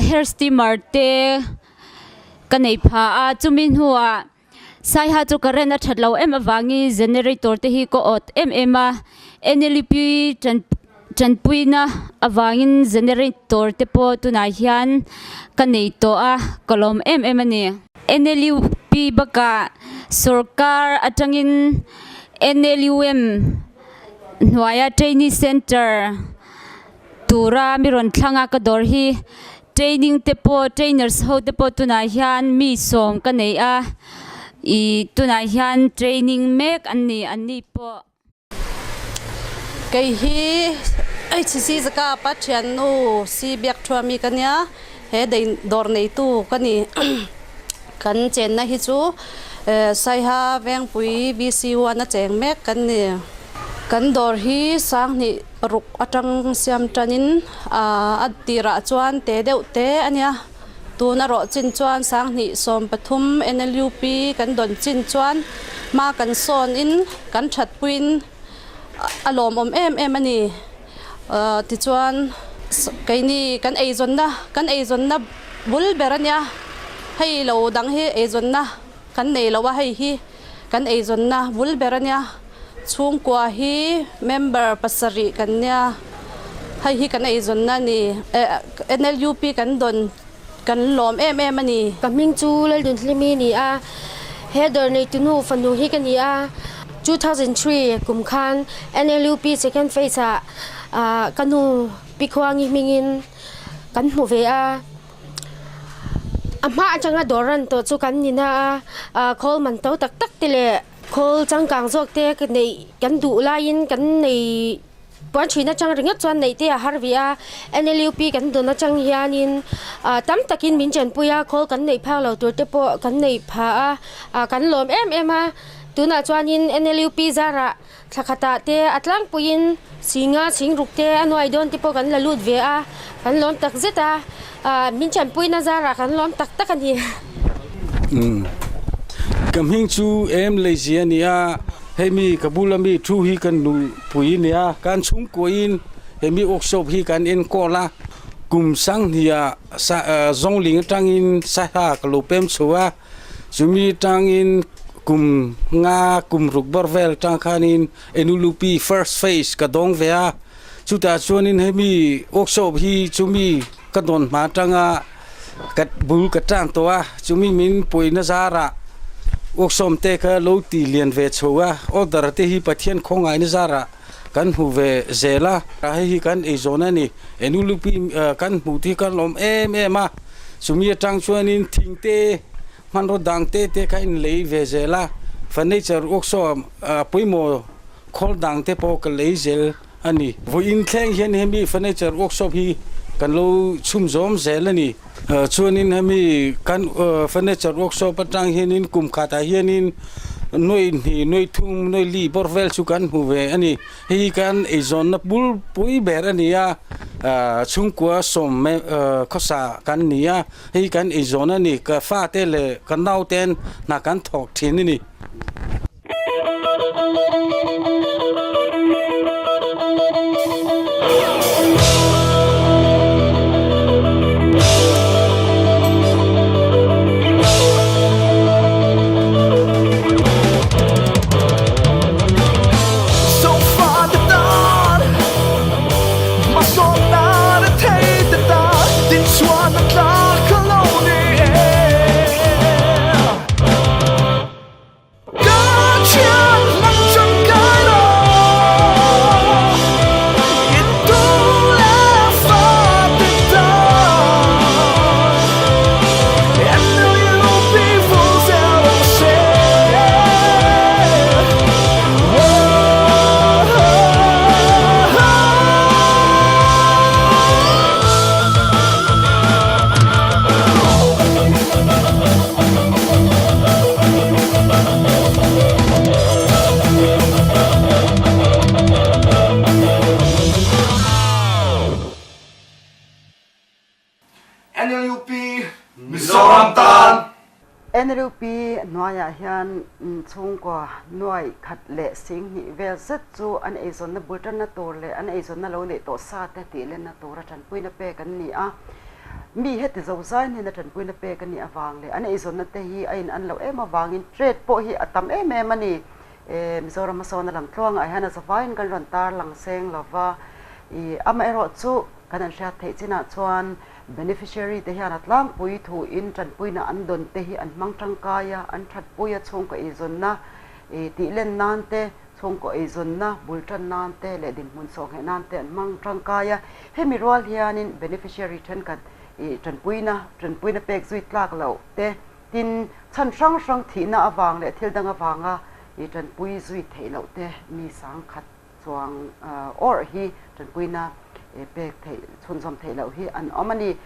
hair steamer te ka nei pha a, chumi hnuah Saiha chu current a that lo em avangin generator te hi ka awt em em a, NLUP tanpuina avangin generator te pawh tunah hian ka nei tawh a, ka lawm em em a ni. NLUP bakah sorkar atangin NLUM hnuaia training centre tura mi rawn thlang a ka dawr hi training te pawh trainers ho te pawh tunah hian mi sawm ka nei a ih tunah hian training mek an ni an ni pawh. Kei hi HCC zaka Pathiannu si biak thuami ka nia he dei dawr neitu ka ni kan chenna hi chu Saiha Vengpui VC1 a cheng mek kan ni. Kan dawr hi sanghnih ruk atang siam tanin a tirah chuan te deuh te a nia. Tun a rawh chin chuan 2013 NLUP kan dawn chin chuan hma kan sawnin kan thatpuiin a lawmawm em em a ni. Tichuan keini kan eizawnna kan eizawnna bul ber a nia. Hei lo dang hi eizawnna kan nei lo a hei hi. Kan eizawnna bul ber a nia, chhungkua hi member pasarih kan nia, hei hi kan eizawnna a ni, NLUP kan dawn kan lawm em em a ni. Ka hming chu Laldunhlimi a ni a, he dawr neitunu fanu hi ka ni a, 2003 kum khan NLUP second phase ah ka nu Pi Khuangi hmingin kan hmu ve a. A hma atanga dawr ran tawh chu kan ni na a, khawl man to tak tak te leh khawl changkang zawk te neih kan duh laiin kan nei puan thin atang ringawt chuan neih te a har ve a, NLUP kan dawn atang hianin tam takin min chenpui a, khawl kan neih phak lo tur te pawh kan neih phah a, kan lawm em em a, tunah chuanin NLUP zarah Thla khatah te a tlangpuiin singa singruk te a nuai dawn te pawh kan la lut ve a, kan lawm tak zet a, min chanpuina zarah kan lawm tak tak a ni. Umm ka hming chu em Lazy a ni a, hei mi ka bula mi thu hi ka nupui a ni a, kan chhungkuahin he mi workshop hi kan enkawl a. Kum sanghnih ah Zawngling atangin Saiha ka lo pem chho a, chumi atangin kum nga kum ruk bawr vel atang khanin NLUP first phase ka dawng ve a, chutah chuanin hemi workshop hi chumi ka dawn hma atanga ka bul ka tan tawh a, chumi min pawina zarah workshop te kha lo ti lian ve chho a, order te hi Pathian khawngaihna zarah kan hmu ve zel a, hei hi kan eizawn a ni. NLUP kan hmuh te hi kan lawm em em a, chumi atang chuanin thing te hmanraw dang te te kha in lei ve zel a, furniture workshop pawimawh khawl dang te pawh ka lei zel a ni. Vawiin thleng hian hemi furniture workshop hi kan lo chhum zawm zel a ni. Chuanin hemi kan furniture workshop atang hianin kum khatah hianin nuai hnih, nuai thum, nuai li bawr vel chu kan hmu ve a ni. Hei hi kan eizawnna bulpui ber a ni a, chhungkua sawm khawsa kan ni a, hei hi kan eizawn a ni. Ka fate leh ka nauten hna kan thawk thin a ni. NLUP Mizoram tan. NLUP hnuaiah hian chhungkua nuai khat leh singhnih vel zet chu an eizawnna bul tanna tur leh an eizawnna lo neih tawh sa te tih lenna tura tanpuina pek an ni a. Mi heti zozai hnena tanpuina pek a nih avang leh an eizawnna te hi a in an loh em avangin trade pawh hi a tam em em a ni. Mizoram hmasawna lam tluangah hian a zavaiin kan rawn tarlang seng lova, ih amaherawhchu kan han hriat theih chinah chuan beneficiary te hian a tlangpui thuin tanpuina an dawn te hi an hmang tangkai a, an thatpui a chhungkaw eizawnna ih tih len nan te, chhungkaw eizawnna bul tan nan te leh dinhmun sawhngheh nan te an hmang tangkai a. Hemi rual hianin beneficiary thenkhat ih tanpuina tanpuina pek zui tlak loh te tin chhan hrang hrang thihna avang leh thil dang avanga ih tanpui zui theih loh te mi sangkhat chuang awrh hi tanpuina pek theih chhunzawm theih loh hi an awm a ni.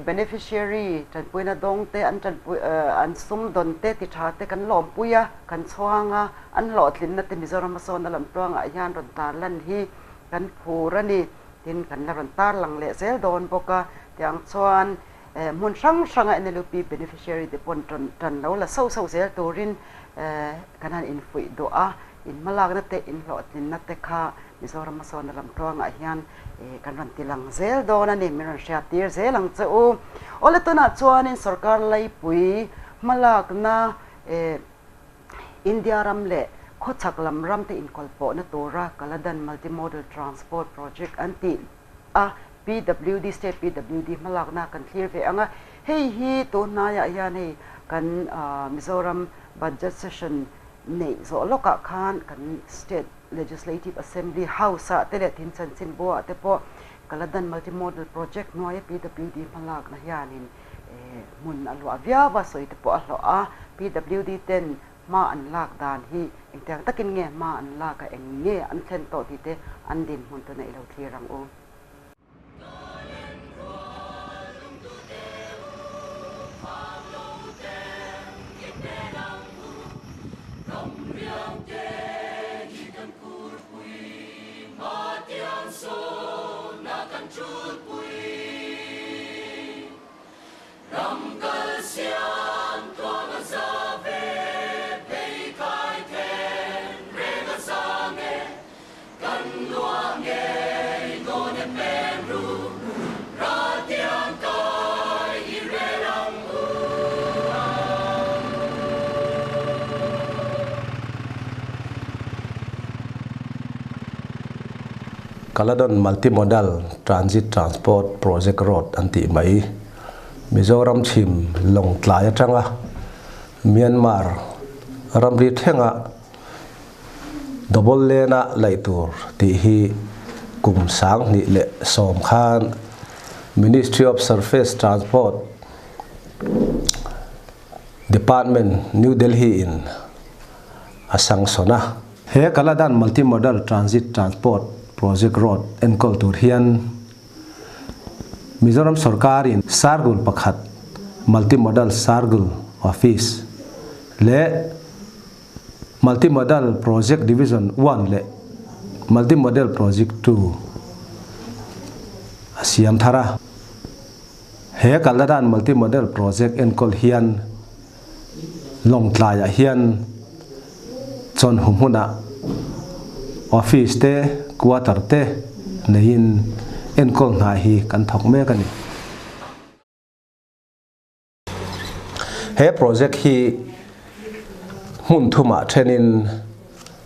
Beneficiary tanpuina dawng te an tanpui an sum dawn te ti tha te kan lawmpui a, kan chhuang a, an hlawhtlinna te Mizoram hmasawnna lam tluangah hian rawn tarlan hi kan phur a ni. Tin kan la rawn tarlang leh zel dawn bawk a, tiang chuan hmun hrang hranga NLUP beneficiary te pawn tan lo la sauh sauh zel turin kan han infuih duh a, inhmalakna te inhlawhtlinna te kha Mizoram hmasawnna lam tluangah hian kan rawn ti lang zel dawn a ni, min rawn hriat tir zel ang che u. Awle tunah chuanin sorkar laipui hmalakna India ram leh khawchhak lam ram te inkawlpawhna tura Kaladan Multimodal Transport Project an tih a, PWD, State PWD hmalakna kan thlir ve ang a, hei hi tunhnaiah hian hei kan Mizoram Budget Session neih zawh lawkah khan kan State Legislative Assembly House-ah te leh tin chanchinbuah te pawh Kaladan Multimodal Project hnuaia PWD hmalakna hianin hmun a luah viau a, sawi te pawh a hlawh a. PWD ten hma an lak dan hi engtiang takin nge hma an lak a, eng nge an thlen tawh tih te an dinhmun tuna i lo thlir ang u. Kaladon Multimodal Transit Transport Project Road an tih mai. Mizoram chhim Lawngtlai atanga Myanmar ramri thlenga double lane a laih tur tih hi kum 2010 khan Ministry of Surface Transport Department, New Delhi in a sangsawn a. He Kaladan Multimodal Transit Transport Project Road enkawl tur hian Mizoram sorkarin Sargul pakhat Multimodal Sargul Office leh Multimodal Project Division One leh Multimodal Project Two a siam thar a. He Kaladan Multimodal Project enkawl hian Lawngtlaiah hian chawnhu hmunah office te, quarter te neiin enkawl hna hi kan thawk mek a ni. He project hi hmun thumah thenin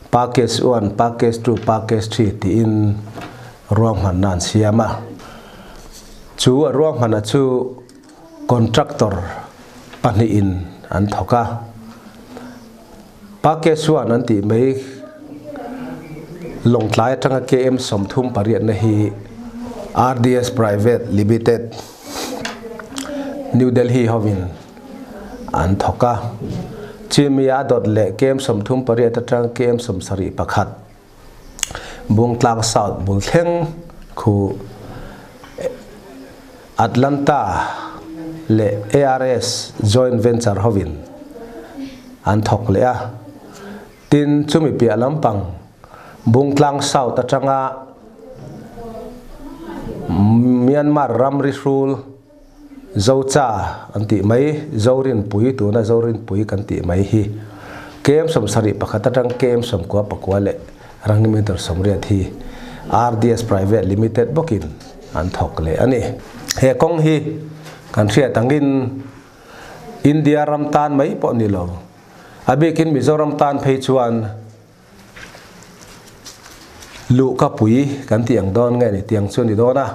Package One, Package Two, Package Three tiin ruahmanna an siam a. Chu a ruahmanna chu contractor pahnihin an thawk a. Package One an tih mai Lawngtlai atanga KM 38 na hi RDS Private Limited, New Delhi hovin an thawk a. Chimi a dawt leh KM 38 atang KM 71 Bungtlang South bul thleng khu Atlanta leh ARS joint venture hovin an thawk leh a. Tin, chumi piah lampang Bungtlang South atanga Myanmar ramri hrul Zocha an tih mai, Zorinpui, tuna Zorinpui kan tih mai hi KM 71 atang KM 99 leh rangnimeter 80 hi RDS Private Limited bawkin an thawk leh a ni. He kawng hi kan hriat angin India ram tan mai pawh ni lo, a bikin Mizoram tan phei chuan luhka pui kan tih ang dawn nge ni tiang chu a ni dawn a.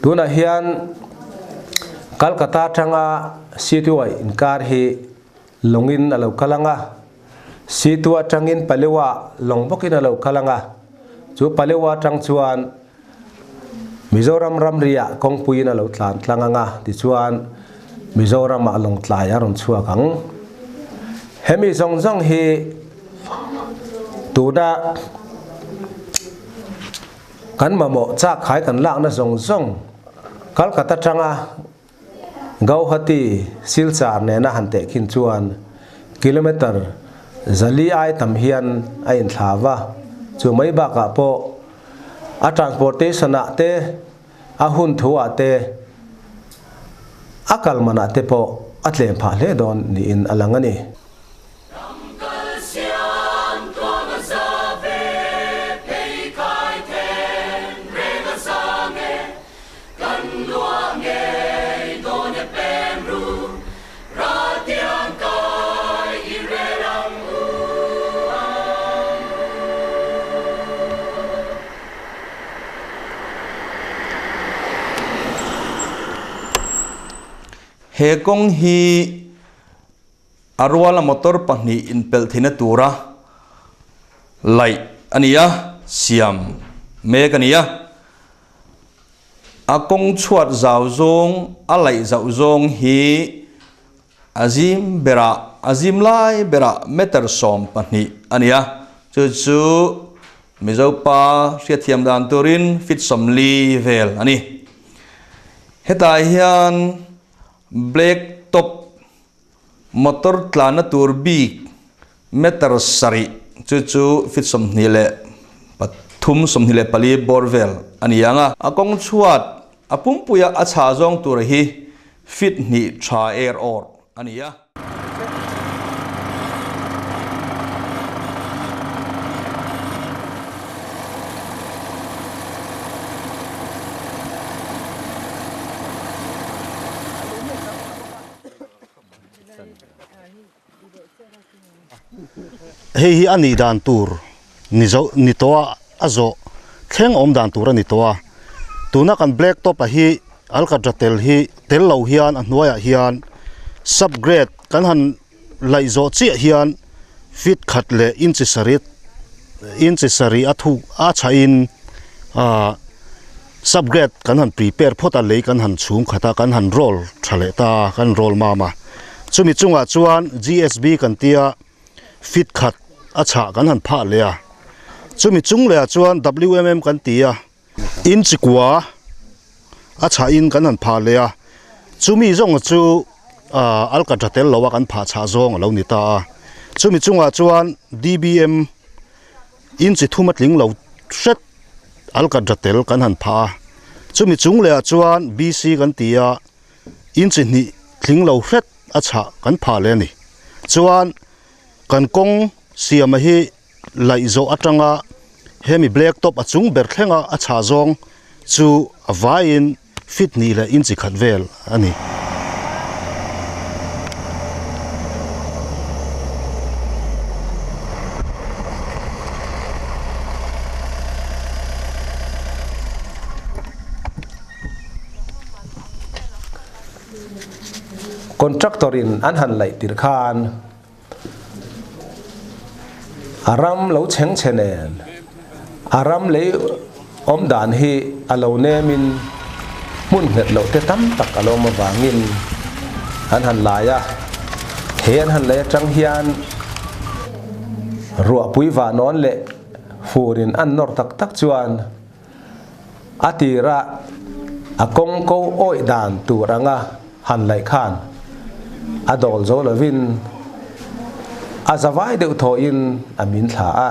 Tunah hian Calcutta atanga Situa inkar hi lawngin a lo kal ang a, Situa atangin Palewa lawng bawkin a lo kal ang a, chu Palewa atang chuan Mizoram ramriah kawngpuiin a lo tlan tlang ang a, tichuan Mizoramah Lawngtlai a rawn chhuak ang. Hemi zawng zawng hi tuna kan mamawh chak khai kan lakna zawng zawng Calcutta tanga Gauhati, Silchar nena han teh khin chuan kilometre 400 ai tam hian a inthla va, chu mai bakah pawh a transportation ah te, a hun thu ah te, a kal man ah te pawh a tlem phah hle dawn niin a lang a ni. He kawng hi a ruala motor pahnih inpelh theihna tura laih a ni a, siam mek a ni a. A kawng chhuat zau zawng, a laih zauh zawng hi a zim berah, a zim lai berah meter 12 a ni a. Chu chu Mizopa hriatthiam dan turin feet 40 vel a ni. Hetah hian black top motor tlanna tur bik meter 7 chu chu feet 23, 24 bawr vel a ni ang a. A kawng chhuat a pumpuia a chhah zawng tur hi feet 2 tha er awr a ni a. Hei hi a nih dan tur ni zo ni tawh a a zawh. thleng awm dan tur a ni tawh a. Tuna kan black top a hi alkatra tel hi tel lo hian a hnuaiah hian sub grade kan han laih zawh chiah hian feet khat leh inchi sarih inchi sarih a thuk a chhahin ahh sub grade kan han prepare phawt a lei kan han chhung khat a kan han roll tha leh ta a kan roll mam a chumi chungah chuan G_S_B kan tia feet khat a chhah kan han phah leh a chumi chung leh ah chuan W_M_M kan ti a. Inchi kua a chhahin kan han phah leh a, chumi zawng chu ah alkatra tel lo a kan phah chhah zawng a lo ni ta a, chumi chungah chuan D_B_M inchi thum a tling lo hret alkatra tel kan han phah a, chumi chung leh ah chuan B_C kan ti a, inchi hnih tling lo hret a chhah kan phah leh a ni, chuan kan kawng siam a hi. Laih zawh atanga hemi black top a chung ber thlenga a chhah zawng chu a vaiin feet hnih leh inchi khat vel a ni. Contractor in an han laih tirh khan A ram lo chheng chhe nen, a ram lei awm dan hi a lo nemin hmun nghet loh te tam tak a lo awm avangin an han lai a. He an han lei atang hian ruahpui vahnawn leh furin an nawr tak tak chuan a tira a kawng ko awih dan tur anga han laih khan a dawl zo lovin a zavai deuh thawhin a min thla a.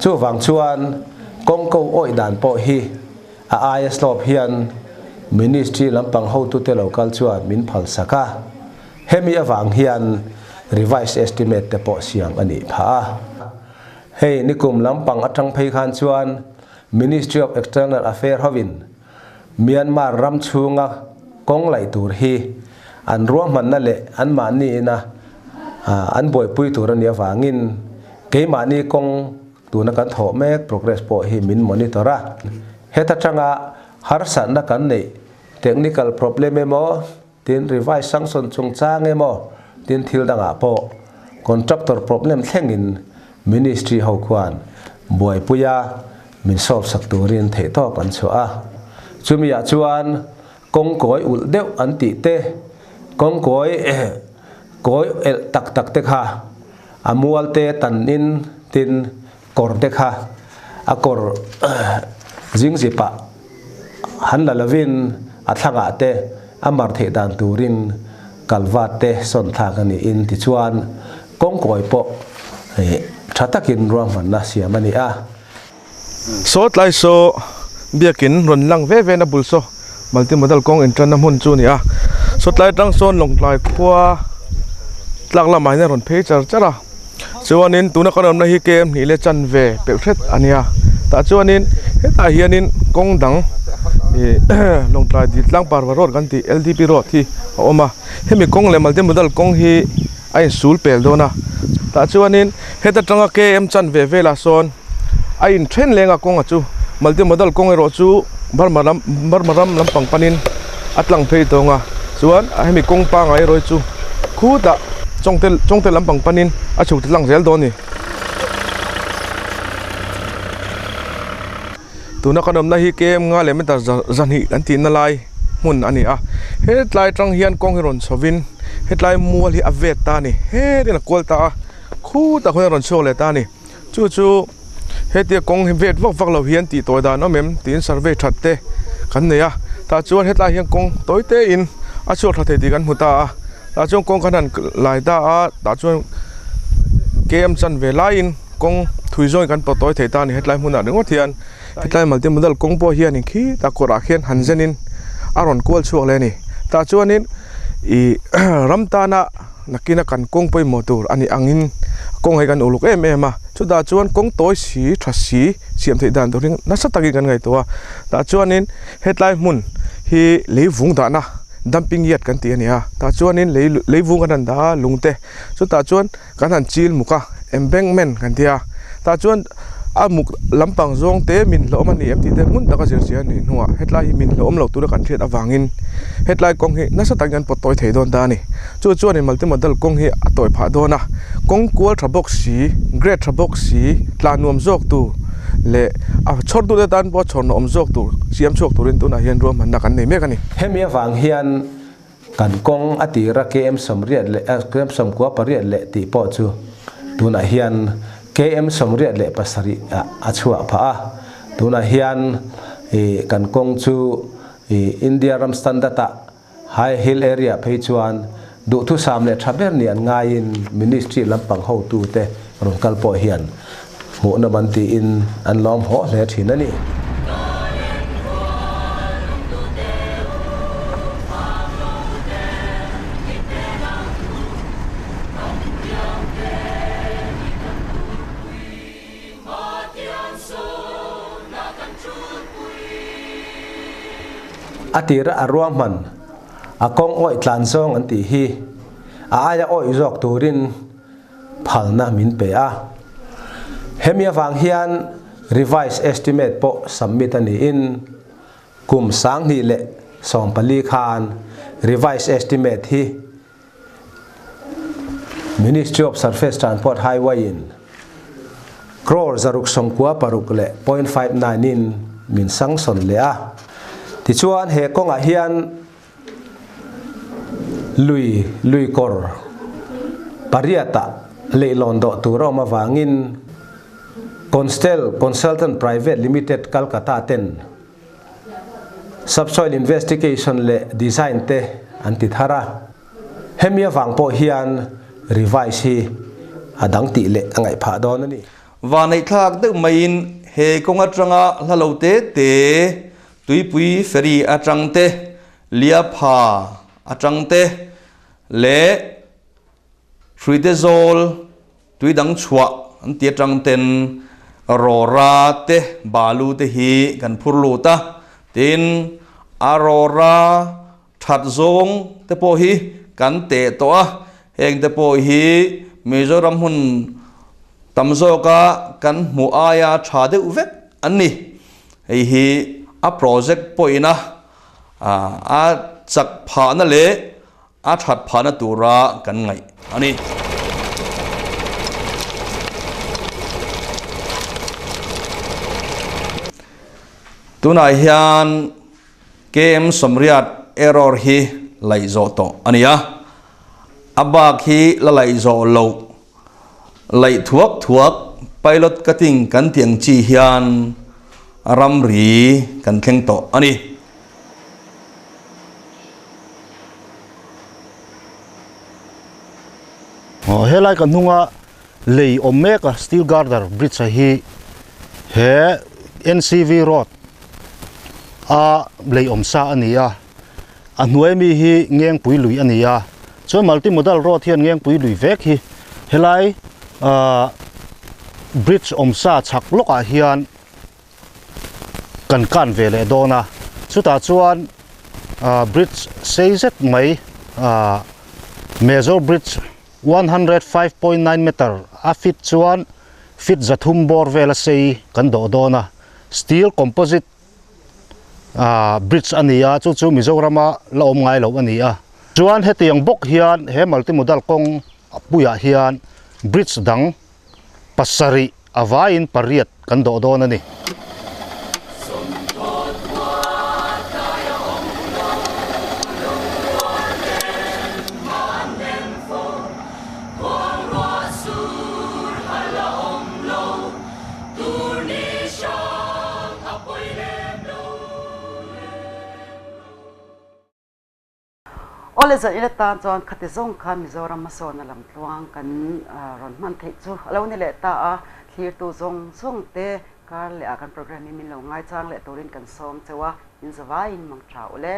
Chuvang chuan kawng ko awih dan pawh hi a aia slope hian Ministry lampang hotute lo kal chuan min phal sak a. Hemi avang hian revised estimate te pawh siam a nih phah a. Hei nikum lampang atang phei khan chuan Ministry of External Affair hovin Myanmar ram chhunga kawng laih tur hi an ruahmanna leh anmahni ina an buaipui tur a nih avangin keimahni kawng tuna kan thawh mek progress pawh hi min monitor a. Heta tanga harsatna kan neih technical problem emaw tin revise sanction chungchang emaw tin thil dangah pawh contractor problem thlengin Ministry ho khuan buaipuia min solve sak turin theihtawp an chhuah a. Chumiah chuan kawng kawi ulh deuh an tih te, kawng kawi kawi elh tak tak te kha a mual te tanin tin kawr te kha a kawr zingzipah han la lovin a thlangah te a mar theih dan turin kalvat te sawn thlak a niin tichuan kawngkawi pawh tha takin ruahmanna siam a ni a. Saw tlai saw biakin rawn lang ve ve na bul saw multimodal kawng intanna hmun chu a ni a. Saw tlai atang sawn Lawngtlai khua tlak lamah hian a rawn phei char char a. Chuanin tuna kan awmna hi KM hnih leh chanve pelh hret a nia. Tah chuanin hetah hianin kawng dang ih Lawngtlai dil tlang parva road kan tih LDP road hi a awm a. Hemi kawng leh multimodal kawng hi a insul pel dawn a. Tah chuanin heta tanga KM chanve velah sawn a inthen leng a kawnga chu multimodal kawng erawh chu Burma lam Burma ram lampang panin a tlang phei tawng a chuan hemi kawng pangai erawh hi chu khutah chawngte chawngte lampang panin a chhuk tlang zel dawn a ni. Tuna kan awmna hi KM nga leh meter zahnih kan tihna lai hmun a ni a hetlai atang hian kawng hi rawn chhovin hetlai mual hi a vet ta a ni hetin a kual ta a khutah khuan a rawn chhuak leh ta a ni. Chu chu hetia kawng hi vet vak vak lo hian tih tawi dan awm em tiin survey that te kan nei a, tah chuan hetlai hian kawng tawi te in a chhuak tha thei tih kan hmu ta a, tah chuan kawng khan han lai ta a, tah chuan KM chanve laiin kawng thui zawngin kan pawt tawi thei ta a ni hetlai hmunah ringawt hian hetlai multimodal kawng pawh hianin khitah kawrah khian han zenin a rawn kual chhuak leh a ni, tah chuanin ih ram tana. Nakina kan kawng pawimawh tur a nih angin kawng hi kan uluk em em a, chutah chuan kawng tawi si tha si siam theih dan tur hi nasa takin kan ngaihtuah a, tah chuanin hetlai hmun hi lei vung dahna dumping yard kan tih a ni a, tah chuanin lei lei vung kan han dah a lung te chutah chuan kan han chil muk a embankment kan ti a, tah chuan A muk lampang zawng te min hlawm a ni em tih te hmun taka zir chian a nih hnuah hetlai hi min hlawm lo tura kan hriat avangin hetlai kawng hi nasa takin an pawt tawi thei dawn ta a ni. Chu chuanin multimodal kawng hi a tawi phah dawn a, kawng kual tha bawk si, grade tha bawk si, tlan nuam zawk tur leh a chhawr dute tan pawh chhawrna awm zawk tur siam chhuak turin tunah hian ruahmanna kan nei mek a ni. Hemi avang hian Kan kawng a tira KM 80 leh KM 98 leh tih pawh chu tunah hian KM 87 ah a chhuah phah a. Tunah hian kan kawng chu India ram standard ah high hill area phei chuan duhthusam leh tha ber ni an ngaiin Ministry lampang hotute rawn kal pawh hian Hmuhnawm an tiin an lawm haw hle thin a ni. A tira a ruahman a kawng awih tlan zawng an tih hi a aia awih zawk turin phalna min pe a. Hemi avang hian revised estimate pawh submit a niin kum 2014 khan revised estimate hi Ministry of Surface Transport Highway in crore 696 leh .59 in min sanction leh a. Tichuan he kawngah hian Lui, lui kawr pariatah leihlawn dawh tur a awm avangin Constel Consultant Private Limited Calcutta ten Subsoil Investigation leh Design te an ti thar a. Hemi avang pawh hian revise hi a dang tih leh a ngaih phah dawn a ni. Vaneihthlak deuh maiin he kawng atanga hla lo te te Tuipui ferry atang te, Liapha atang te leh Hruite zawl tui dang chhuah an ti atang ten Rawra te balu te hi kan phur lut a, tin a rawra that zawng te pawh hi kan teh tawh a, heng te pawh hi Mizoram hmun tam zawka kan hmuh aia tha deuh vek an ni. Hei hi a project pawhin a a chak phahna leh a that phahna tura kan ngaih a ni. Tunah hian KM 80 error hi laih zawh tawh a ni a, a bak hi la laih zawh loh, laih thuak thuak pilot cutting kan tih ang chi hian ramri kan thleng tawh a ni. Helai ka hnunga lei awm mek a steel girder bridge a hi he NCV road a lei awm sa a ni a a hnuai mi hi Ngengpui lui a ni a chuan multi modal road hian Ngengpui lui vek hi helai ahh bridge awm sa chhak lawkah hian kan kan ve leh dawn a chutah chuan ahh bridge sei zet mai ahh major bridge 105.9 meter a fit chuan fit 300 bawr vel a sei kan dawh dawn a steel composite ah bridge a ni a chu chu Mizorama la awm ngai loh a ni a chuan hetiang bawk hian he multimodal kawng puiah hian bridge dang pasarih a vaiin pariat kan dawh dawn a ni. Awle zan ila tan chuan khati zawng khan Mizoram hmasawnna lam tluang kan rawn hman theih chu a lo ni leh ta a, thlirtu zawng zawng te kar leh ah kan programme hi min lo ngaichang leh turin kan sawm cheu a, in zavaiin mang tha ule.